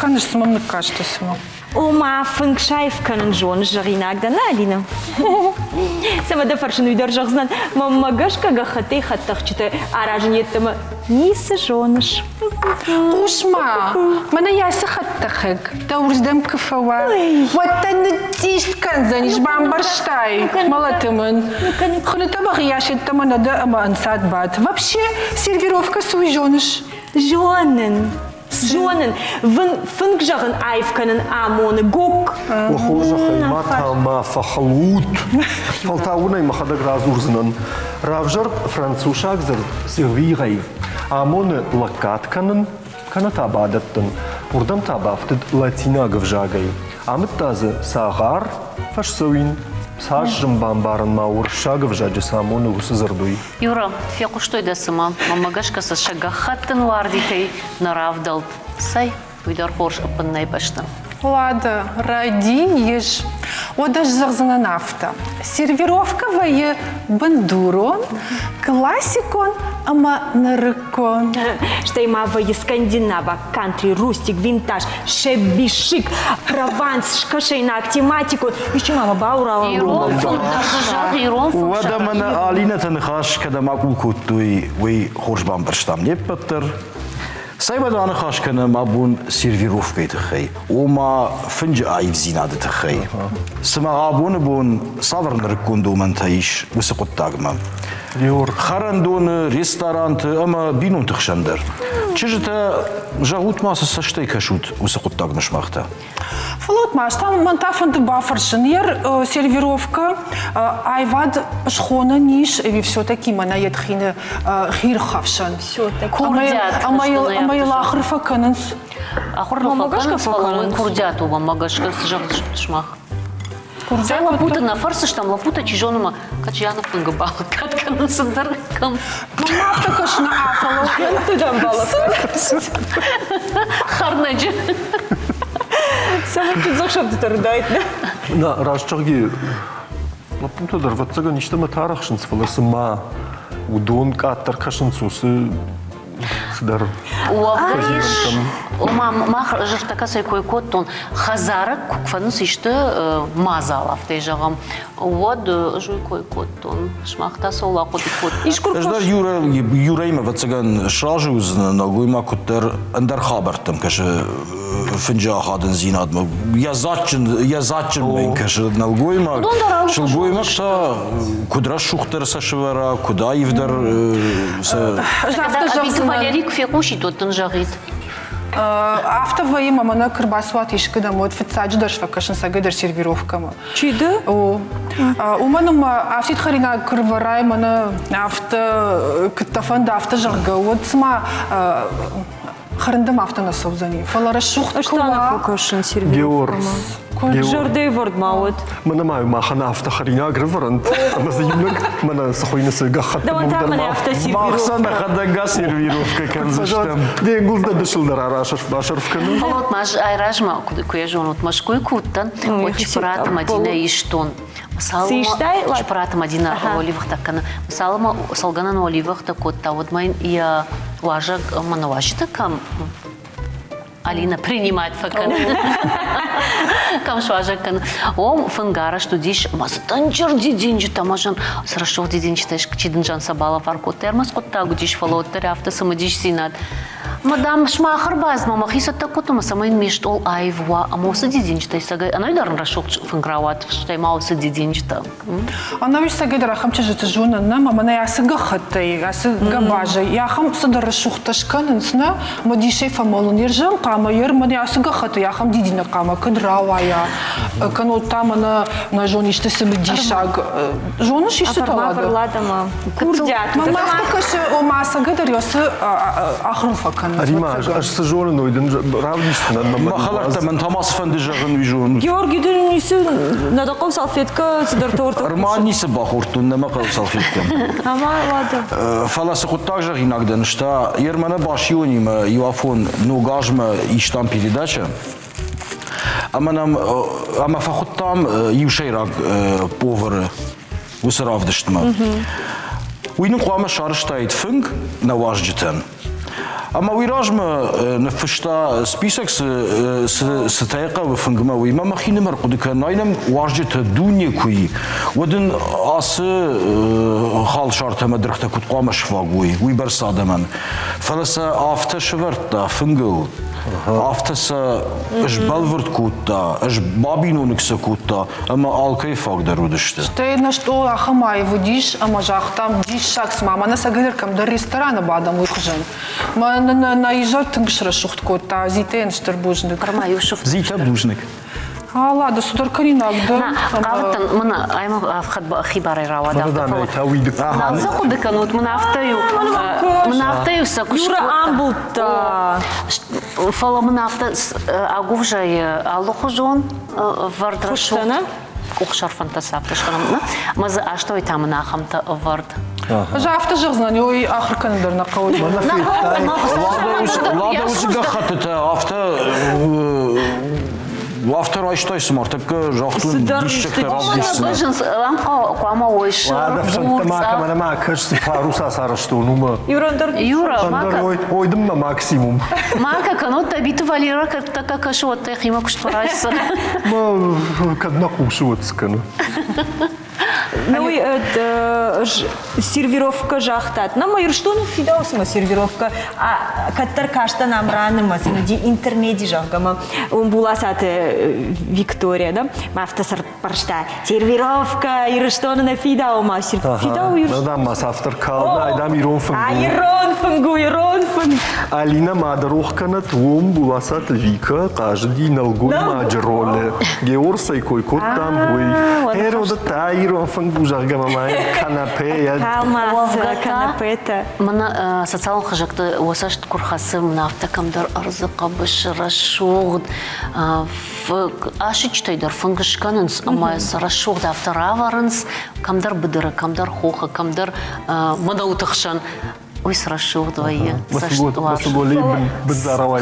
кӕныс, цы мӕм ныккастӕ, цымӕ? Ома, фынг саив кӕнын зоныс, зӕгъинаг дӕ, нӕ, Алина? Цӕмӕ дӕ фӕрсын, уый дӕр зӕгъдзынӕн. Мӕнмӕ гӕсгӕ гӕххӕттӕй хӕдтӕхджытӕ аразын йеддӕмӕ ницы зоныс. Хъус-ма, мӕнӕ йӕ цы хӕдтӕхӕг дӕ уырдӕм куы фӕуа, уӕд дӕ ныцъцъист кӕндзӕнис, бамбӕрстай? Мӕлӕты мын. Хуыны тӕбӕгъы йас йеддӕмӕ нӕ дӕ ӕмӕ ӕнцад бад. Вообще, сервировкӕ цы уый зоныс? Зонын. Зонын, фынг зӕгъын аив кӕнын амоны гокк. О хорзӕхӕй, ма та ма фӕхыл ут. Фӕлтау уын ӕй мӕхӕдӕг радзурдзынӕн. Равзӕрд францусаг дзырд сервирӕй. Амоны лӕггад кӕнын, кӕнӕ та бадӕттын. Уырдӕм та бафтыд латинаг ӕвзагӕй. Амыдта дзы цагъар, фӕсдзӕуин. Цас зын бамбарын ма уырыссаг ӕвзаджы цы амоны уыцы дзырд уый. Юра, фехъуыстой дӕ цыма, мӕнмӕ гӕсгӕ сӕ сӕ гӕххӕттын уардитӕй нӕ равдӕлд. Цӕй, уый дӕр хорз ӕппын нӕй бӕсты. Лада, рӕдийыс. Уӕд ӕз зӕгъдзынӕн афтӕ. Сервировкӕ вӕййы бындурон, классикон ӕмӕ нырыккон. Стӕй ма вӕййы скандинаваг, кантри, рустик, винтаж, шебби шик, прованс, скӕсӕйнаг, тематикон. Исчи ма мӕ баурауа. Ирон фынг дӕр дзы зӕгъ, ирон фынг Уӕдӕ мӕнӕ Алинӕтӕ ныхас кӕдӕм акъул кодтой, уый хорз бамбӕрстам не ппӕт дӕр. Цӕй уӕдӕ аныхас кӕнӕм абон сервировкӕйы тыххӕй, ома фынджы аивдзинады тыххӕй. Цымӕ абоны бон цавӕр нырыккон домӕнтӕ ис уыцы хъуыддагмӕ? Хӕрӕндоны, ресторанты ӕмӕ бинонты хсӕн дӕр. Чызджытӕ, зӕгъут ма, цы цӕстӕй кӕсут уыцы хъуыддагмӕ сымах та? Фӕлӕ ма та мӕн та фӕнды бафӕрсын, йӕ сервировкӕ аивад схонӕн ис ӕви все-таки мӕнӕ йӕ хирхӕфсӕн? Курдиат. Ӕмӕ йыл ахуыр фӕкӕнынц. Ахуыр фӕкӕнынц, фӕлӕ уый курдиат у, мӕнмӕ гӕсгӕ цы зӕгъдзыстут сымах? Цӕй лӕппуты нӕ фӕрсыстӕм, лӕппутӕ чи зоны ма Качьяны фынгы балӕггад кӕнынц ӕндӕр кӕм. Мӕнмӕ афтӕ кӕсын, фӕлӕ Кӕмтты дӕм балӕггад Хӕрнӕджы. Цӕмӕн чындзӕхсӕвты дӕр уыдаид, нӕ? Нӕ, раст зӕгъги, лӕппутӕ дӕр ӕвӕццӕгӕн истӕмӕ арӕхсынц, фӕлӕ цыма уыдон къаддӕр кӕсынц уыцы цыдӕр Уӕвгӕ ис, ома мах зӕрдӕ кӕцӕй кой кодтон, хӕдзары куы фӕнынц исты мадзал, афтӕ зӕгъӕм, уӕд ӕз уый кой кодтон. Сымах та цӕуыл ахъуыды кодтат? Ӕз дӕр Юрӕимӕ, ӕвӕццӕгӕн, сразы уыдзынӕн, нӕлгоймаг куыддӕр ӕндӕр хабӕрттӕм кӕсы фынджы ахадындзинадмӕ. Йӕ дзаджджын, йӕ дзаджджынмӕ йын кӕсы нӕлгоймаг. Сылгоймаг та куыд рӕсугъддӕр сӕ сывӕра, куыд аивдӕр сӕ... Абиты Валерий куы фехъусид, уӕд дын зӕгъид. Афтӕ вӕййы, мӕ мӕнӕ куы рбацуат искуыдӕм, уӕд фыццаджыдӕр фӕкӕсынц ӕгӕдӕр сервировкӕмӕ. Чи ды? О. Уымӕн ӕмӕ афтид хӕринаг куы рвӕрай, мӕнӕ афтӕ куыд дӕ фӕнды, афтӕ зӕгъгӕ, уӕд цыма хӕрындӕм афтӕ нӕ цӕудзӕни. Фӕлӕ рӕсугъд куы уа... фӕкӕсын сервировкӕмӕ. Зӕрдӕйы вӕрд ма уӕд. Мӕнӕ ма махӕн афтӕ хӕринаг рывӕрӕнт, ӕмӕ дзы иунӕг мӕнӕ цы хуыйны цы гӕххӕтты Дӕуӕн та мӕнӕ афтӕ Мах сӕ нӕхӕдӕг сервировкӕ кӕндзыстӕм. Де нгуылдз дӕ дысыл дӕр арасӕрф кӕнын. Фӕлӕ вот ма айразмӕ, куы йӕ зонут, Мӕскуыйы куы уыдтӕн, уӕд Чпыраты Мадинӕ истон. Чпыраты Мадинӕ уӕливыхтӕ кӕны. Цалынмӕ цӕлгӕнӕн уӕливыхтӕ кодта, уӕдмӕ йын йӕ уазӕг мӕнӕ уазджытӕ кӕм Алина принимать фӕкӕны. Кӕм суазӕг кӕны. О, фынг арӕзт уыдис ӕмӕ цы дынджыр дидинджытӕ ӕмӕ зын цы рӕсугъд дидинджытӕ чи дын зӕн сӕ балӕвар кодта. Ӕрмӕст хъуыддаг уыдис, фӕлӕ уӕддӕр афтӕ цымыдисдзинад. Мадам, сымах ӕрбацыдмӕ мӕхи цӕттӕ кодтон, ӕмӕ цӕмӕй ме стъол аив уа ӕмӕ уыцы дидинджытӕй цӕгӕй ӕнӕуи дӕр ын рӕсугъд фынг рауад, стӕй ма уыцы дидинджытӕ. Ӕнӕуи цӕгӕйдӕр ахӕм чызджыты зонын, нӕ ӕмӕ мӕнӕ ацы гӕххӕттӕй, ацы гӕбазӕй ахӕм цыдӕр рӕсугъдтӕ скӕнынц, нӕ? Мӕ дисӕй фӕмӕлын. Йе рзӕн хъама, йе мӕнӕ ацы гӕххӕттӕй ахӕм дидинӕг хъама куыд рауайа, кӕннод та мӕнӕ нӕ зон исты цымыдисаг. Зоныс исты талады? Курдиат. Мӕнмӕ афтӕ кӕсы, ома цӕгӕйдӕр ацы ахуырыл фӕкӕнынц. Рима, ӕз цы зонын, уый дын равдисдзынӕн. Мӕ хӕлӕрттӕ, мӕн та ма цы фӕнды зӕгъын, уый зонут. Георгий, ды ницы нӕ дӕ хъӕуы салфеткӕ цыдӕртӕ уыртӕ. Ӕрма ницы бахордтон, нӕ мӕ хъӕуы салфеткӕ. Ӕмӕ уӕдӕ. Фӕлӕ цы хъуыддаг зӕгъинаг дӕн, ста Ерманы Басионимӕ иу афон ног азмӕ истам передачӕ. Ӕмӕ нӕм ӕмӕ фӕхуыдтам иу сӕйраг повары уыцы равдыстмӕ. Уый нын хъуамӕ сарӕзтаид фынг нӕ уазджытӕн. Ӕмӕ уый размӕ ныффыста список, цы, цы, цытӕ хъӕуы фынгмӕ, уый. Мӕ мӕхинымӕр хъуыды кӕнын, ай нӕм уазджытӕ дуне куы и, уӕд ын ацы халсартӕ ӕмӕ дыргътӕ куыд хъуамӕ сфаг уой, уыйбӕрц адӕмӕн. Фӕлӕ сӕ афтӕ сӕвӕрдта фынгыл, афтӕ сӕ сбӕлвырд кодта, бабиноныг сӕ кодта, ӕмӕ алкӕй фаг дӕр уыдысты. Стӕй нӕ стъол ахӕм аив уыдис, ӕмӕ загътам, диссаг, цыма мӕнӕ цӕгӕйдӕр кӕмдӕр рестораны бадӕм, уый хуызӕн. Мӕ нӕ изӕр тынг срӕсугъд кодта. Зитӕйӕн стыр бузныг. Зитӕ бузныг. Аллӕ, цыдӕр кӕнинаг дӕ. Хъавыдтӕн, мын ӕмӕ хибарӕй рауад афтӕ. Нал дзы хъуыды кӕнут, мын афтӕ-иу, мын афтӕ-иу сӕ куы Юра амбылдта. Фӕлӕ мын афтӕ агуывзӕйы алыхуызон ӕвӕрд рӕсугъд къухсӕрфӕнтӕ сӕфтӕ скӕнӕм. Мӕ дзы астӕуӕй та мын ахӕмтӕ ӕвӕрд. Ӕз афтӕ зӕгъдзынӕн, ой, ахуыр кӕнын дӕр нӕ хъӕуы. Лада уыцы гӕххӕттытӕ афтӕ афтӕ райстай, цыма ӕртӕккӕ загътон диссӕгтӕ равдисдзынӕ. Ам хъуамӕ уой Уӕдӕ ӕфсӕнттӕ ма кӕмӕн ӕмӕ кӕс цы парус ацарӕзтон, уымӕ. Юра, ой, ой дын мӕ максимум. Мака кӕнод Табиты Валера кӕдтӕккӕ кӕсы, уӕддӕр химӕ куыст райсдзӕн. Кӕд нӕ хъусы, уӕд цы кӕны? Ну, сервировка загътат. Нӕ ма Ирыстоны фидауцмӕ сервировка. Кӕддӕр кастӕн ам ранымӕ, уыди интермеди, зӕгъгӕ, ма уым Буласаты Виктория, да? Ма афтӕ сӕрппӕрста. Сервировка Ирыстоны нӕ фидауы ма фидауы Ирыстон. Дам ма сафтыр калд, айдам ирон фынг. А ирон фынг у, ирон фынг. Алина ма дӕ рох кӕнӕт, уым Буласаты Вика хъазыди нӕлгоймаджы ролы. Геор цӕй кой кодтам, уый. Эроды та ирон фынг у, зӕгъгӕ, мӕ канапейӕ. Канапетӕ. Мӕнӕ социалон хызӕгты уӕ цӕст куы рхӕцы, мын афтӕ кӕмдӕр ӕрдзы хъӕбысы рӕсугъд асыччытӕй дӕр фынг скӕнынц ӕмӕ сӕ рӕсугъд афтӕ равӕрынц, кӕмдӕр быдыры, кӕмдӕр хохы, кӕмдӕр мӕнӕуты хсӕн. Уый цы рӕсугъд вӕййы.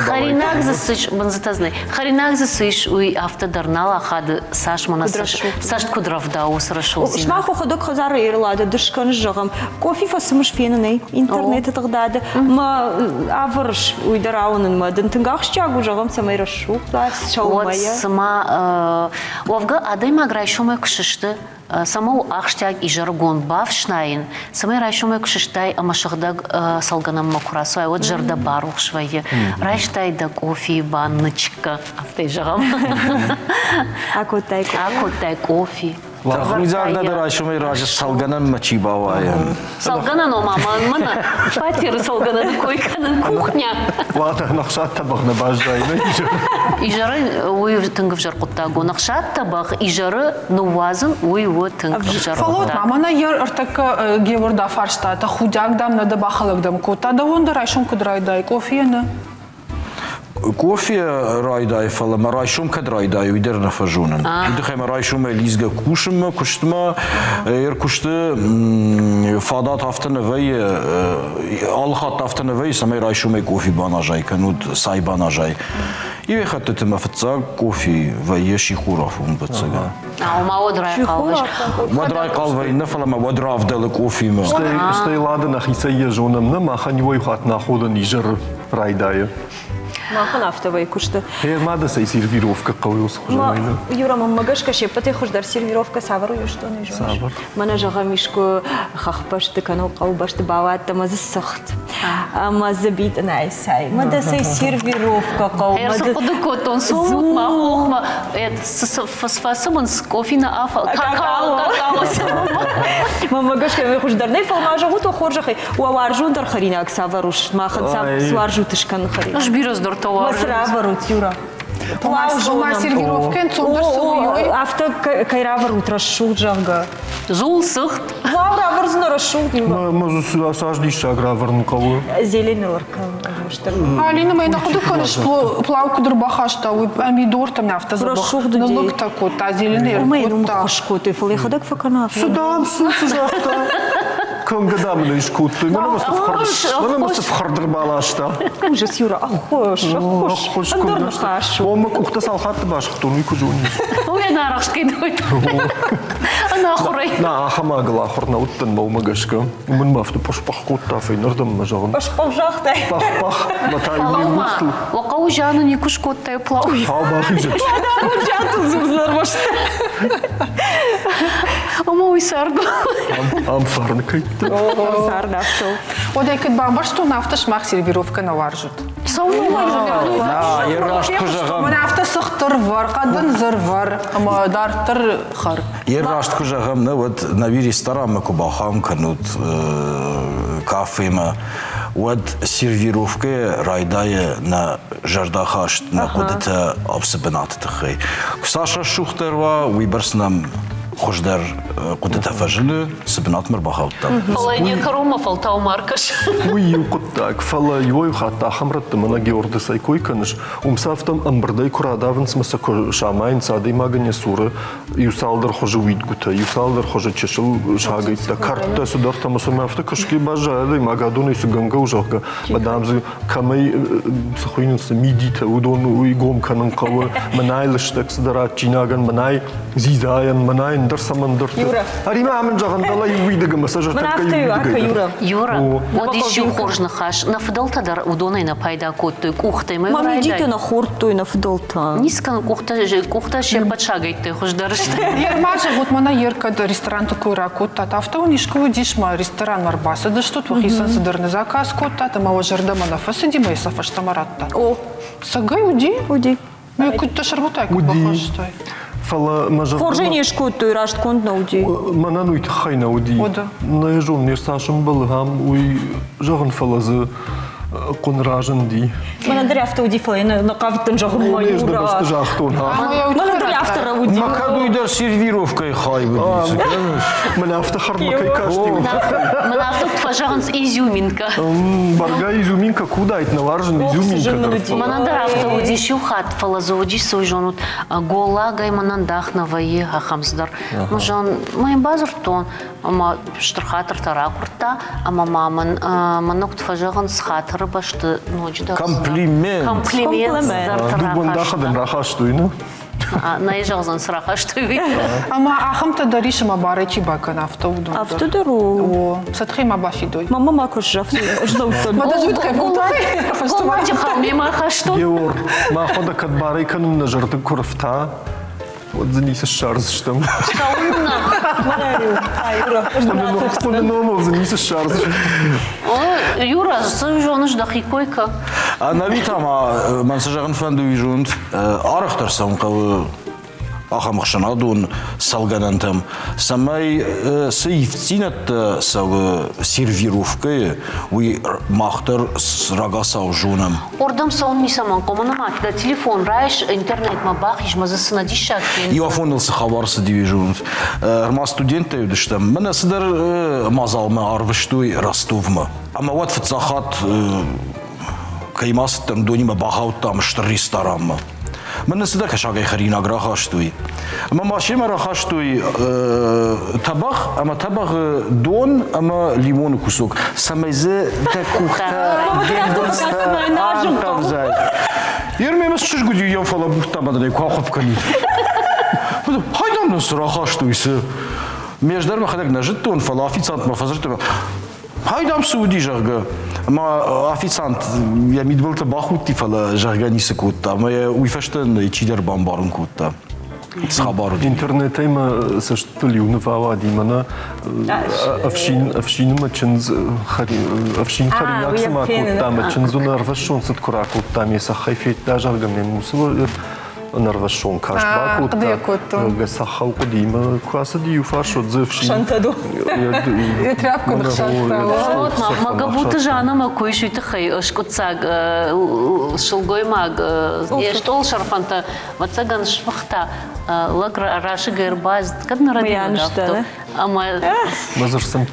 Хӕринаг дзы цы ис, бындзытӕ дзы нӕй. Хӕринаг дзы цы ис, уый афтӕ дӕр нал ахады, цас мӕнӕ цӕст куыд рӕвдауы уыцы рӕсугъддзинад. Сымах уӕхӕдӕг хӕдзары ӕрлады ды скӕныс, зӕгъӕм, къофи фӕцымыс фенынӕй интернеты тыгъдады, мӕ ӕвӕрыс уый дӕр ауынынмӕ. Дын тынг ахсджиаг у, зӕгъӕм, цӕмӕй рӕсугъд уа, сӕумӕйӕ. Уӕд цыма уӕвгӕ адӕймаг райсомӕй куы сысты, цӕмӕ у ахсджиаг изӕрыгон бафснайын, цӕмӕй райсомӕй куы сыстай ӕмӕ сыгъдӕг цӕлгӕнӕнмӕ куы рацӕуай, уӕд зӕрдӕ барухс вӕййы. Райстай дӕ къофийы баннычкӕ, афтӕ зӕгъӕм. Акодтай къофи. Акодтай къофи. Тӕхудиаг дӕ райсомӕй раджы цӕлгӕнӕнмӕ чи бауайы. Цӕлгӕнӕн ома мӕнмӕ фатеры цӕлгӕнӕны кой кӕнын кухня. Уӕдӕ ӕхсад тӕбӕгъ нӕ баззайы изӕры. Изӕры уый тынг ӕвзӕр хъуыддаг у. Ӕхсад тӕбӕгъ изӕры ныууадзын уый у тынг ӕвзӕр Фӕлӕ ма мӕнӕ йӕ ӕртӕккӕ Геор да фарста, тӕхудиаг дам нӕ дӕ бахӕлӕг дӕм кодта. Дӕуӕн дӕ райсом куыд райдай, къофийӕ нӕ? Кофе райдайы, фӕлӕ мӕ райсом кӕд райдайы, уый дӕр нӕ фӕзонын. Уый тыххӕй мӕ райсомӕй лидзгӕ кусынмӕ, куыстмӕ. Ӕркуысты фадат афтӕ нӕ вӕййы, алы хатт афтӕ нӕ вӕййы, цӕмӕй райсомӕй кофе баназай кӕнут, цай баназай. Иуӕй хӕттыты мӕ фыццаг кофе вӕййы сихорафон, ӕвӕццӕгӕн. Ау, ма уӕд райхъал Уӕд райхъал вӕййын, нӕ фӕлӕ мӕ уӕд равдӕлы кофемӕ. Стӕй лады нӕхицӕй йӕ зонӕм, нӕ махӕн иуӕй хатт нӕ аходӕн изӕры райдайы. Махӕн афтӕ вӕййы куысты. Гъе, ма дӕ цӕй сервировкӕ хъӕуы уыцы хуызӕнӕй? Юра, мӕнмӕ гӕсгӕ се ппӕтӕй хуыздӕр сервировкӕ цавӕр у Ирыстоны зоныс? Цавӕр? Мӕнӕ зӕгъӕм, искуы хӕхбӕсты кӕнӕ хъӕубӕсты бауадтӕ ӕмӕ дзы цыхт ӕмӕ дзы битъынайы цай. Мӕ дӕ цӕй сервировкӕ хъӕуы? Ӕрцы хъуыды кодтон, цомут ма хохмӕ, фӕцымынц къофи нӕ афал, какао, какао Мӕнмӕ гӕсгӕ уый хуыздӕр нӕй, фӕлӕ ма зӕгъут, уӕ хорзӕхӕй, уӕ уарзондӕр хӕринаг цавӕр у? Махӕн цы уарзут скӕнын хӕринаг? Ӕз бирӕ цыдӕртӕ уарзын. Ма цы равӕрут, Юра? Ома сервировкӕ ӕнцондӕр цы у, Афтӕ кӕй равӕрут рӕсугъд, зӕгъгӕ? Дзул, цыхт. Вау, равӕрдзынӕ рӕсугъд, Юра. Мӕ дзы цас диссаг равӕрын хъӕуы. Зелень рорка. Алина, мӕ нӕ хъуыды кӕныс, плау куыд ӕрбахаста, уый помидортӕм афтӕ дзӕбӕх ныллыгтӕ кодта, зелень ӕркодта. Ӕрхуыс кодтой, фӕлӕ йӕхӕдӕг фӕкӕна. Цы дам, цы, цы загъта? Кӕнгӕ дам ын ӕй скодтой. Мӕнӕ мӕ цы фхӕрд ӕрбаласта. Ужас, Юра, ӕххуыс, ӕххуыс. Ӕндӕр ныхас у. О, мӕ къухтӕ цал хатты басыгътон, уый куы зонис. Уый ӕнарӕхстгӕй ӕнахуырӕй. На, ахӕм агыл ахуыр нӕ уыдтӕн мӕумӕ гӕсгӕ. Уымӕн мӕ афтӕ пъах-пъах кодта фӕйнӕрдӕм мӕ зӕгъын. Пъах-пъах загътай? Пъах-пъах, мӕ та иу уыдтыл. Уӕ хъӕуы зианы никуы скодтай плау? Хау бахизӕд. Зиантыл дзурдзӕн ӕрмӕст. Ӕмӕ уый цард. Ам фарн кӕйттӕ. Цард афтӕ у. Уӕдӕ куыд бамбӕрстон, афтӕ сымах сервировкӕ нӕ уарзут. Раст куы зӕгъӕм. Мӕн афтӕ цыхтыр вӕр, хъӕдын зырвӕр ӕмӕ дарддӕр хӕр. Йе раст куы зӕгъӕм, нӕ уӕд нӕуи ресторанмӕ куы бахауын кӕнут кафемӕ, уӕд сервировкӕ райдайы нӕ зӕрдӕхаст, нӕ хъуыдытӕ ацы бынаты тыххӕй. Куы цас рӕсугъддӕр уа, уыйбӕрц нӕм хуыздӕр хъуыдытӕ фӕзыны, цы бынатмӕ ӕрбахаудтам. Фӕлӕ йын йӕ кӕронмӕ фӕлтау ма ркӕс. Уый иу хъуыддаг, фӕлӕ иуӕй хатт ахӕм рӕтты мӕнӕ Георды цӕй кой кӕныс, уым сӕ афтӕ ӕмбырдӕй куы радавынц ӕмӕ сӕ куы самайынц адӕймагӕн йӕ цуры иу цалдӕр хуызы уидгуытӕ, иу цалдӕр хуызы чысыл сагӕйттӕ, кӕрдтӕ, цыдӕртӕ ӕмӕ сӕм афтӕ куы баззайы адӕймаг адонӕй цы гӕнгӕ у, зӕгъгӕ, мӕ дам дзы кӕмӕй цы хуыйнынц мидитӕ, уыдон уый гом кӕнын хъӕуы, мӕнӕй лыстӕг цыдӕр адджинагӕн, мӕнӕй дзидзайӕн, мӕнӕй ӕндӕр цӕмӕндӕрты. Юра. Ӕри-ма мын зӕгъын, дӕлӕ иу уидыг ӕмӕ сӕ зӕрдӕтгӕ иу уидыгӕй. Юра. Юра, уӕд ис иу хорз ныхас. Нӕ фыдӕлтӕ дӕр уыдонӕй нӕ пайда кодтой къухтӕй. Ма мидитӕ нӕ хордтой нӕ фыдӕлтӕ. Ницы кӕнын, къухтӕ, къухтӕ се ппӕт сагӕйттӕй хуыздӕр сты. Ма зӕгъут, мӕнӕ ер кӕд ресторанты кой ракодтат, афтӕ уын искуы уыдис ма ресторанмӕ ӕрбацыдыстут, уӕхицӕн цыдӕр нызаказ кодтат ӕмӕ уӕ зӕрдӕмӕ нӕ фӕцыди мӕ сӕ фӕстӕмӕ радтат? О. Цӕгӕй уыди? Уыди. Ну, куыд дӕ сӕрмӕтӕй куыд бахастай? Фӕлӕ мӕ зӕрдӕмӕ... Хорзӕй не скодтой, растгонд нӕ уыди. Мӕнӕн уый тыххӕй нӕ уыди. Нӕ зон, не цас ӕмбӕлы ам, уый зӕгъын, фӕлӕ дзы хъуын разынди. Мӕнӕн дӕр афтӕ уыди, фӕлӕ нӕ хъавыдтӕн зӕгъынмӕ. Ме здӕбӕсты загътон. Мӕнӕн дӕр афтӕ рауди. Мӕ кӕд уый дӕр сервировкӕйы хай уыди, Мӕн афтӕ хӕрдмӕ кӕй касти, уый тыххӕй. Мӕн афтӕ куыд фӕзӕгъынц, изюминка. Бӕргӕ изюминка куы уыдаид, нӕ уарзын изюминка дӕр. Мӕнӕн дӕр афтӕ уыдис иу хатт, фӕлӕ дзы уыдис, цы уый зонут, голлагӕй мӕнӕн дах нӕ вӕййы, ахӕм цыдӕр. Ну, зон, мӕ йын бадзырдтон, ӕмӕ стыр хатыртӕ ракуырдта, ӕмӕ ма мын мӕнӕ куыд фӕзӕгъынц, хатыры бӕсты ноджыдӕр Комплимент. Комплимент цыдӕртӕ Дыууӕ дахы дын рахастой, ну? Нӕ зӕгъдзӕн, цы рахастой, уый. Ӕмӕ ахӕмтӕ дӕр ис, ӕмӕ барӕй чи бакӕна, афтӕ уыдон дӕр. Афтӕ дӕр у. О, сӕ ма бафидой. Мама ма куы сзӕфтон. Ма дӕ зуд Голладжы хал мемӕ хастон. Геор, мӕхуӕдӕг кӕд барӕй кӕнын нӕ зӕрды куы рфта, уӕд дзы ницы ссардзыстӕм. Хъуыды номыл дзы ницы ссардзыстӕм. Юра, цы зоныс дӕхи кой кӕ? Ӕнӕуи та ма мӕн цы зӕгъын фӕнды, уый зонд. Арӕхдӕр цӕуын хъӕуы ахӕм ӕхсӕнадон цӕлгӕнӕнтӕм, цӕмӕй цы ивддзинӕдтӕ цӕуы сервировкӕйы, уый мах дӕр рагацау зонӕм. Уырдӕм цӕуын ницӕмӕн хъуамӕ нымад дӕ телефон райс, интернетмӕ бахиз, мӕ дзы цы нӕ диссаг фен. Иу афоныл цы хабар цыди, уый зонут. Ӕрмӕст студенттӕ уыдыстӕм. Мӕнӕ цыдӕр мадзалмӕ арвыстой Ростовмӕ. Ӕмӕ уӕд фыццаг хатт кӕй ма цыдтӕн, донимӕ бахаудтам стыр ресторанмӕ. Мӕн цыдӕр кӕсагӕй хӕринаг рахастой. Ӕмӕ ма семӕ рахастой тӕбӕгъ ӕмӕ тӕбӕгъы дон ӕмӕ лимоны кусок, цӕмӕй дзы дӕ къухтӕ де нгуылдзтӕ ӕнхъӕвзай. Ермемӕ чызг уыди, йӕм фӕлӕбурдта ӕмӕ дын ӕй куы ахуыпп кӕнид. Хайдам нын цы рахастой, цы? Ме дӕр мӕхӕдӕг нӕ зыдтон, фӕлӕ официантмӕ фӕдзырдтон, Хай дам цы уыди, зӕгъгӕ. Ӕмӕ официант йӕ мидбылты бахудти, фӕлӕ зӕгъгӕ ницы кодта. Ӕмӕ йӕ уый фӕстӕ чидӕр бамбарын кодта. Цы хабар уыди? Интернетӕй мӕ цӕстытыл иу ныв ауади, мӕнӕ ӕфсин, ӕфсины мӕ чындз ӕфсин хӕринаг цыма кодта, мӕ чындз уын ӕрвӕссон цыд куы ракодта, ме цӕххӕй федта, зӕгъгӕ, ме мусы ӕнӕрвӕссон каст бакодта. Цӕххау хъуыдыимӕ куы ацыди иу фарс, уӕд дзы ӕфсин... Мӕ Жаннамӕ куы ис уый тыххӕй скъуыддзаг сылгоймаг йе стъолсӕрфӕнтӕ ӕвӕццӕгӕн сфыхта, лӕг расыгӕй ӕрбацыд, кӕд нӕ рӕдийын ӕмӕ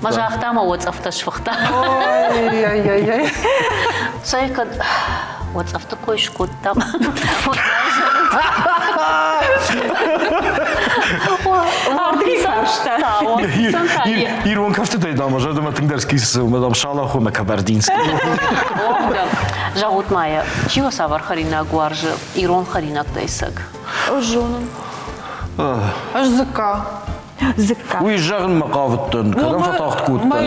мӕ загъта ӕмӕ уӕцъӕфтӕ сфыхта. Цӕй, кӕд уӕцъӕфты кой скодтам. Ирон кӕфтытӕй дам зӕрдӕмӕ тынгдӕр скисы мадам Шалаху ӕмӕ Кабардинский. Зӕгъут ма йӕ, чи уӕ цавӕр хӕринаг уарзы ирон хӕринӕгтӕй цӕг? Зонын. Ӕз дзыкка. Дзыкка. Уый зӕгъынмӕ хъавыдтӕн, кӕдӕм фӕтагъд кодтай?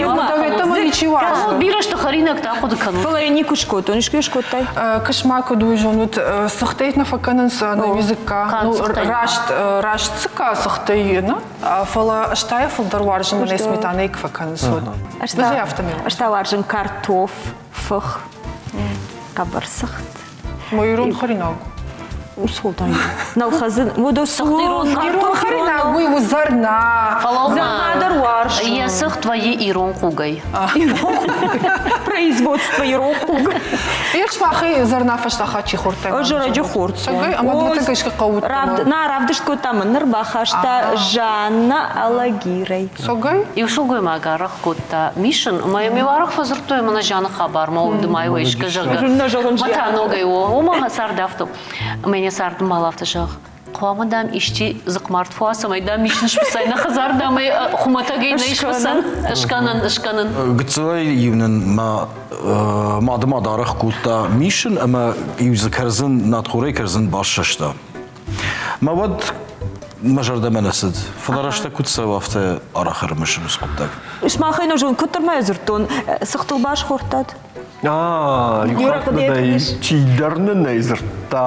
Бирӕ сты хӕринӕгтӕ ахъуыды кӕнут. Фӕлӕ йӕ никуы скодтон. Искуы скодтай? Кысма куыд уый зонут, цыхтӕй нӕ фӕкӕнынц ӕнӕуи дзыкка. Раст, раст дзыкка цыхтӕй нӕ, фӕлӕ ӕз та йӕ фылдӕр уарзын, мӕнӕ сметанӕй куы фӕкӕнынц, уӕд. Ӕз та уарзын картоф, фых, хъӕбӕр цыхт. Мой ирон хӕринаг. Усолтай. Нӕлхӕдзын. Уыдо Ирон Ирон хӕринаг уый у зӕрна. Зӕрна дӕр уарзын. Йӕ цыхт вӕййы ирон хъугӕй. Производство ирон хъуг. Ир сымахӕй зӕрна фӕстӕ чи хордтай? Ӕз ӕрӕджы хордтон. Ӕмӕ дывӕццӕгӕй сгӕ хъӕуы. На, равдыст кодта мын ныр бахаста Жанна Алагирӕй. Согӕй? Иу сылгоймаг арӕх кодта мисын, ӕмӕ йӕм иу арӕх фӕдзырдтой, мӕнӕ зианы хабармӕ уымдымӕй уӕ искӕ, зӕгъгӕ. Мӕ та ногӕй о, ома цард афтӕ. Ӕмӕ йӕ царды мал афтӕ зӕгъ. Хъуамӕ, дам, исчи дзыхъмард фӕуа, цӕмӕй, дам, мисын сфыцай, нӕ хӕдзар, дам, ӕй хуымӕтӕгӕй нӕ сфыцӕн, скӕнын, скӕнын. Гыццылӕй иу нын мӕ мады мад арӕх кодта мисын ӕмӕ иу дзы кӕрдзын, надхорӕй кӕрдзын бассӕста. Мӕ уӕд мӕ зӕрдӕмӕ нӕ цыд, фӕлӕ рӕстӕг куыд цӕуы, афтӕ арӕх ӕрымысын уыцы хъуыддаг. Сымахӕй нӕ зон, куыддӕр ма дзырдтон, цыхтыл басхордтат? Иу хатт нын ӕй чидӕр нын ӕй дзырдта.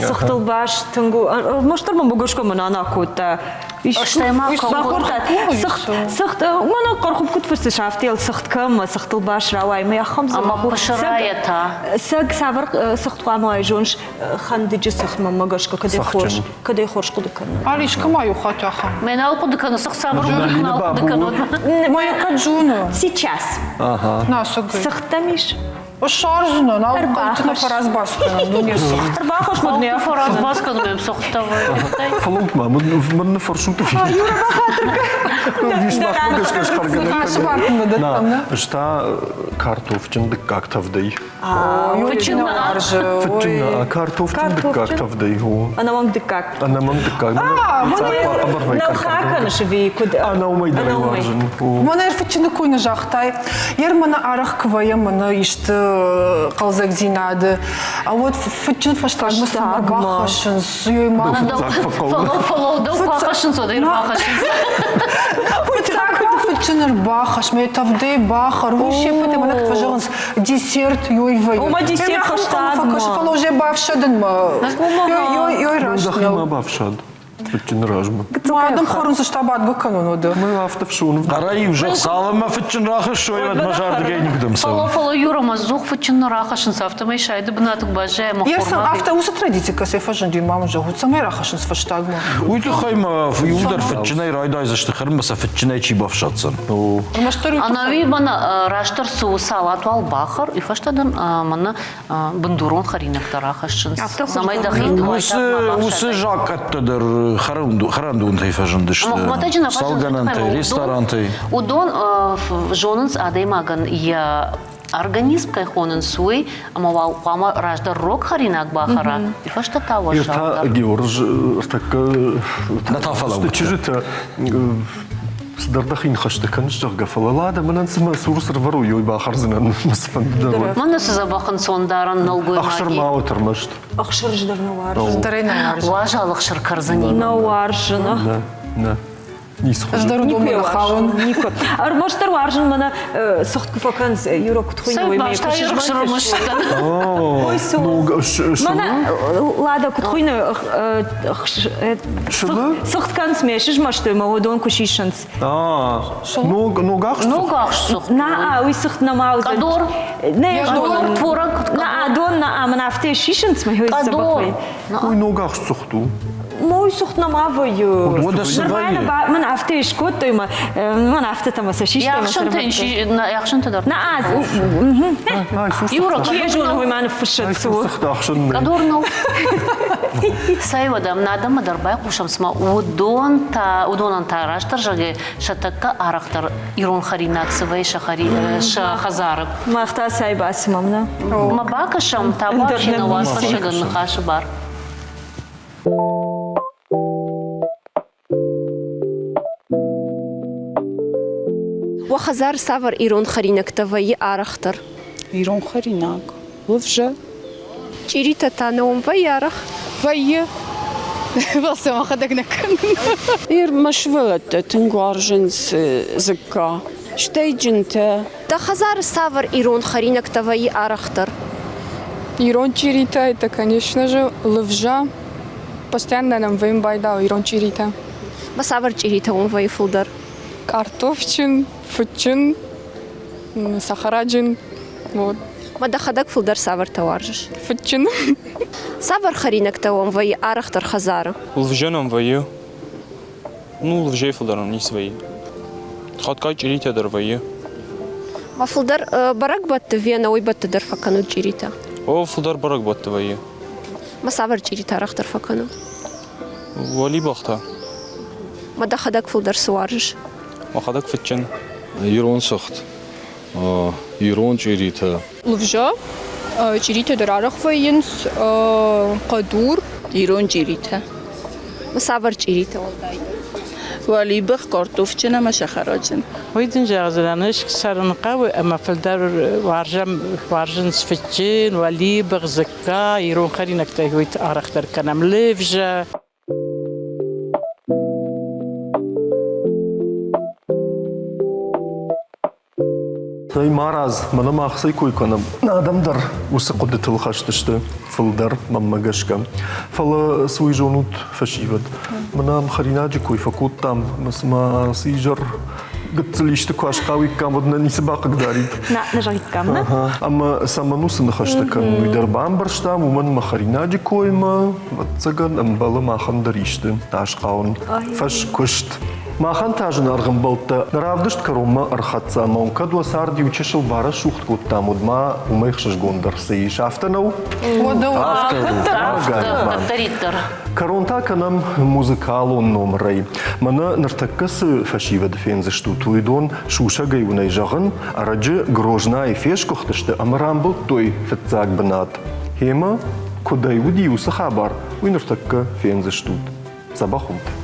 Цыхтыл бас тынг у. Ӕрмӕстдӕр мӕ гӕсгӕ мӕ нана кодта. Стӕй ма бахордтат. Цыхт, цыхт, мӕнӕ хъӕрхуып куыд фыссыс, афтӕ йыл цыхт кӕм, цыхтыл бас рауай, мӕ ахӕм Ӕмӕ пысырайӕ та? Цӕг цавӕр цыхт хъуамӕ уай, зоныс, хӕндыджы цыхмӕ гӕсгӕ кӕдӕй хорз, кӕдӕй хорз хъуыды кӕнын. Алишка ма иу хатт ахӕм. Мӕ нал хъуыды кӕны, цых цавӕр хъуыды нал хъуыды кӕнон. Моя кӕд зоны. Сейчас. Ага. На, сыгый. Цыхтӕм ис? Ссардзынӕ, нал хъӕуты нӕ фӕразбас кӕнын, дуне цыхт. Ӕрбахӕсс мын Хъӕуты фӕразбас кӕнын мӕм цыхтӕ Фӕлӕуут ма, мын ныффӕрсут. Юра, бахатыр кӕн. Ӕз та картофджын дыккаг тӕвдӕй. Фыджын уарзы. Фыджын, картофджын дыккаг тӕвдӕй. Ӕнӕмӕнг дыккаг. Ӕнӕмӕнг дыккаг. Нӕлхӕ кӕныс ӕви куыд? Ӕнӕуымӕй дӕр уарзын. Мӕнӕ фыджыны кой нӕ загътай. Ер мӕнӕ арӕх куы вӕййӕм мӕнӕ исты хъӕлдзӕгдзинады, а уӕд фыджын фӕстагмӕ цӕмӕ бахӕссынц. Фӕлӕу, дӕу куы ахӕссынц, уӕд ӕй рбахӕссынц. Фыццаг фыджын ӕрбахӕсс, мӕ тӕвдӕй бахӕр, уый се ппӕтӕй мӕнӕ куыд фӕзӕгъынц, десерт ёй вӕййы. Ома десерт фӕстагмӕ. Фӕлӕ уже бафсӕдынмӕ. Ёй раст Дӕхимӕ бафсад. Фыдджыны размӕ. Адӕм хорын сыста бадгӕ кӕнон уӕдӕ. Мы афтӕ фсон. Хъӕрӕй-иу зӕгъ, цалынмӕ фыдджын рахӕссой, уӕдмӕ зӕрдыгӕй никуыдӕм цӕуы. Фӕлӕ, фӕлӕ Юра, мӕ дзух фыдджын нӕ рахӕссынц, афтӕмӕй сайды бынаты куы баззайӕм, ӕххормагӕй. Афтӕ уыцы традици кӕцӕй фӕзынди, ма мын зӕгъут, цӕмӕй рахӕссынц фӕстагмӕ? Уый тыххӕй ма иуылдӕр фыдджынӕй райдайдзысты хӕрынмӕ сӕ фыдджынӕй чи бафсаддзӕн. Ӕнӕуи мӕнӕ растдӕр цы у салат уал бахӕр, уый фӕстӕ дын мӕнӕ бындурон хӕринӕгтӕ рахӕссынц, цӕмӕй дӕхи Уыцы закъӕттӕ дӕр хӕрӕндонтӕй фӕзындысты, цӕлгӕнӕнтӕй, ресторантӕй. Уыдон зонынц адӕймагӕн йӕ организм кӕй хонынц, уый, ӕмӕ уал хъуамӕ раздӕр рог хӕринаг бахӕра, уый фӕстӕ та уӕззаудӕр. Георг ӕртӕккӕ чызджытӕ цыдӕр дӕхи ныхӕстӕ кӕныс, зӕгъгӕ, фӕлӕ ладӕ мӕнӕн цымӕ цурс ӕрвӕрой, ой бахӕрдзынӕн, мӕ цыфӕнды дӕр уӕд. Мӕнӕ цы дзӕбӕх ӕнцондарӕн нӕлгоймаги. Ӕхсыр ма уӕд ӕрмӕст. Ӕхсыр ӕз дӕр нӕ уарзын. Дӕр ӕй нӕ уарзын. Уазал ӕхсыр кӕрдзынимӕ. Нӕ уарзын. Нӕ, нӕ. Ницы Ӕз дӕр уыдонмӕ нӕ хауын. Никуы. Ӕрмӕстдӕр уарзын мӕнӕ цыхт куы фӕкӕнынц, Юра куыд хуыйны, уый мӕ куы сызмӕнтыс. Ой, цы Ног Мӕнӕ Лада куыд хуыйны, цыхт кӕнынц мӕ сызмӕстой мӕ уыдон куы сисынц. Ног ног ахст Ног ахст цыхт. На, уый цыхт нӕма уыдзӕн. Къадор. Нӕ, Къадор, творог. На, адон, на, мӕн афтӕ сисынц мӕ Къадор. дзӕбӕхӕй. Уый ног ахст цыхт у. Мой цыхт нӕма вӕййы. Уӕдӕ цы вӕййы? Мӕн афтӕ скодтой мӕ, мӕн афтӕ мӕ сӕ систой. Ӕхсынтӕ дӕр. На, Юра, чи зоны, уый ма ныффыссӕд цы у. Къадор нӕу. Цӕй уӕдӕ, нӕ адӕммӕ дӕр байхъусӕм, цыма уыдон та, уыдонӕн та растдӕр зӕгъгӕ, сӕ тӕккӕ арӕхдӕр ирон хӕринаг цы вӕййы сӕ хӕдзары. Мах та цай бацымӕм, нӕ? Ма бакӕсӕм, табуафси нӕ уацхӕссӕгӕн ныхасы бар. Уӕ хӕдзары цавӕр ирон хӕринӕгтӕ вӕййы арӕхдӕр? Ирон хӕринаг. Лывзӕ. Чъиритӕ та нӕ уым вӕййы арӕх? Вӕййы. Фӕлӕ сӕ мӕхӕдӕг нӕ кӕнын. Ир мӕ сывӕллӕттӕ тынг уарзынц дзыкка, стӕй джынтӕ. Дӕ хӕдзары цавӕр ирон хӕринӕгтӕ вӕййы арӕхдӕр? Ирон чъиритӕ это, конечно же, лывза. Постоянно нам вӕййын байдау ирон чъиритӕ. Ма цавӕр чъиритӕ уым вӕййы фылдӕр? Картофджын, фыдджын, сахараджын. Вот. Ма дӕхӕдӕг фылдӕр цавӕртӕ уарзыс? Фыдджын. Цавӕр хӕринӕгтӕ уӕм вӕййы арӕхдӕр хӕдзары? Лывзӕ нӕм вӕййы. Ну, лывзӕйы фылдӕр нӕм ницы вӕййы. Хатгай чъиритӕ дӕр вӕййы. Ма фылдӕр бӕрӕгбӕтты венӕуый бӕтты дӕр фӕкӕнут чъиритӕ? О, фылдӕр бӕрӕгбӕтты вӕййы. Ма цавӕр чъиритӕ арӕхдӕр фӕкӕнут? Уӕлибӕхтӕ. Ма дӕхӕдӕг фылдӕр цы уарзыс? Мӕхӕдӕг фыдджын. Ирон цыхт, ирон чъиритӕ. Лывза, чъиритӕ дӕр арӕх вӕййынц, хъӕдур. Ирон чъиритӕ. Цавӕр чъиритӕ уӕлдайдӕр? Уӕлибӕх, картофджын ӕмӕ сахараджын. Уый дын зӕгъдзынӕн, ӕз цӕрын хъӕуы ӕмӕ фылдӕр уарзӕм, уарзынц фыдджын, уӕлибӕх, дзыкка, ирон хӕринӕгтӕй уый арӕхдӕр кӕнӕм лывзӕ. Цӕй, марадз, мӕнӕ мах цӕй кой кӕнӕм. Адӕм дӕр уыцы хъуыдытыл хӕст сты фылдӕр, мӕнмӕ гӕсгӕ. Фӕлӕ цы уый зонут, фӕсивӕд? Мӕнӕ ам хӕринаджы кой фӕкодтам, ӕмӕ цыма ацы изӕр гыццыл исты куы асхъауиккам, уӕд нӕ ницы бахъыгдарид. Нӕ, нӕ зӕгъиккам, нӕ? Ӕмӕ цӕмӕн уыцы ныхӕстӕ кӕнын, уый дӕр бамбӕрстам, уымӕн мӕ хӕринаджы коймӕ, ӕвӕццӕгӕн, ӕмбӕлы махӕн дӕр исты асхъауын. Фӕскуыст. Махӕн та зынаргъ ӕмбӕлттӕ нӕ равдыст кӕронмӕ ӕрхӕццӕ ӕмӕ уын кӕд уӕ цард иу чысыл барӕсугъд кодтам, уӕд ма уымӕй ӕхсызгондӕр цы ис, афтӕ нӕу? Афтӕ у. Кӕрон та кӕнӕм музыкалон номырӕй. Мӕнӕ ныртӕккӕ цы фӕсивӕды фендзыстут, уыдон сусӕгӕй уынӕй зӕгъын, ӕрӕджы Грознайы фесгуыхтысты ӕмӕ рамбылдтой фыццаг бынат. Гъемӕ, куыдӕй уыди уыцы хабар, уый ныртӕккӕ фендзыстут. Дзӕбӕх ут!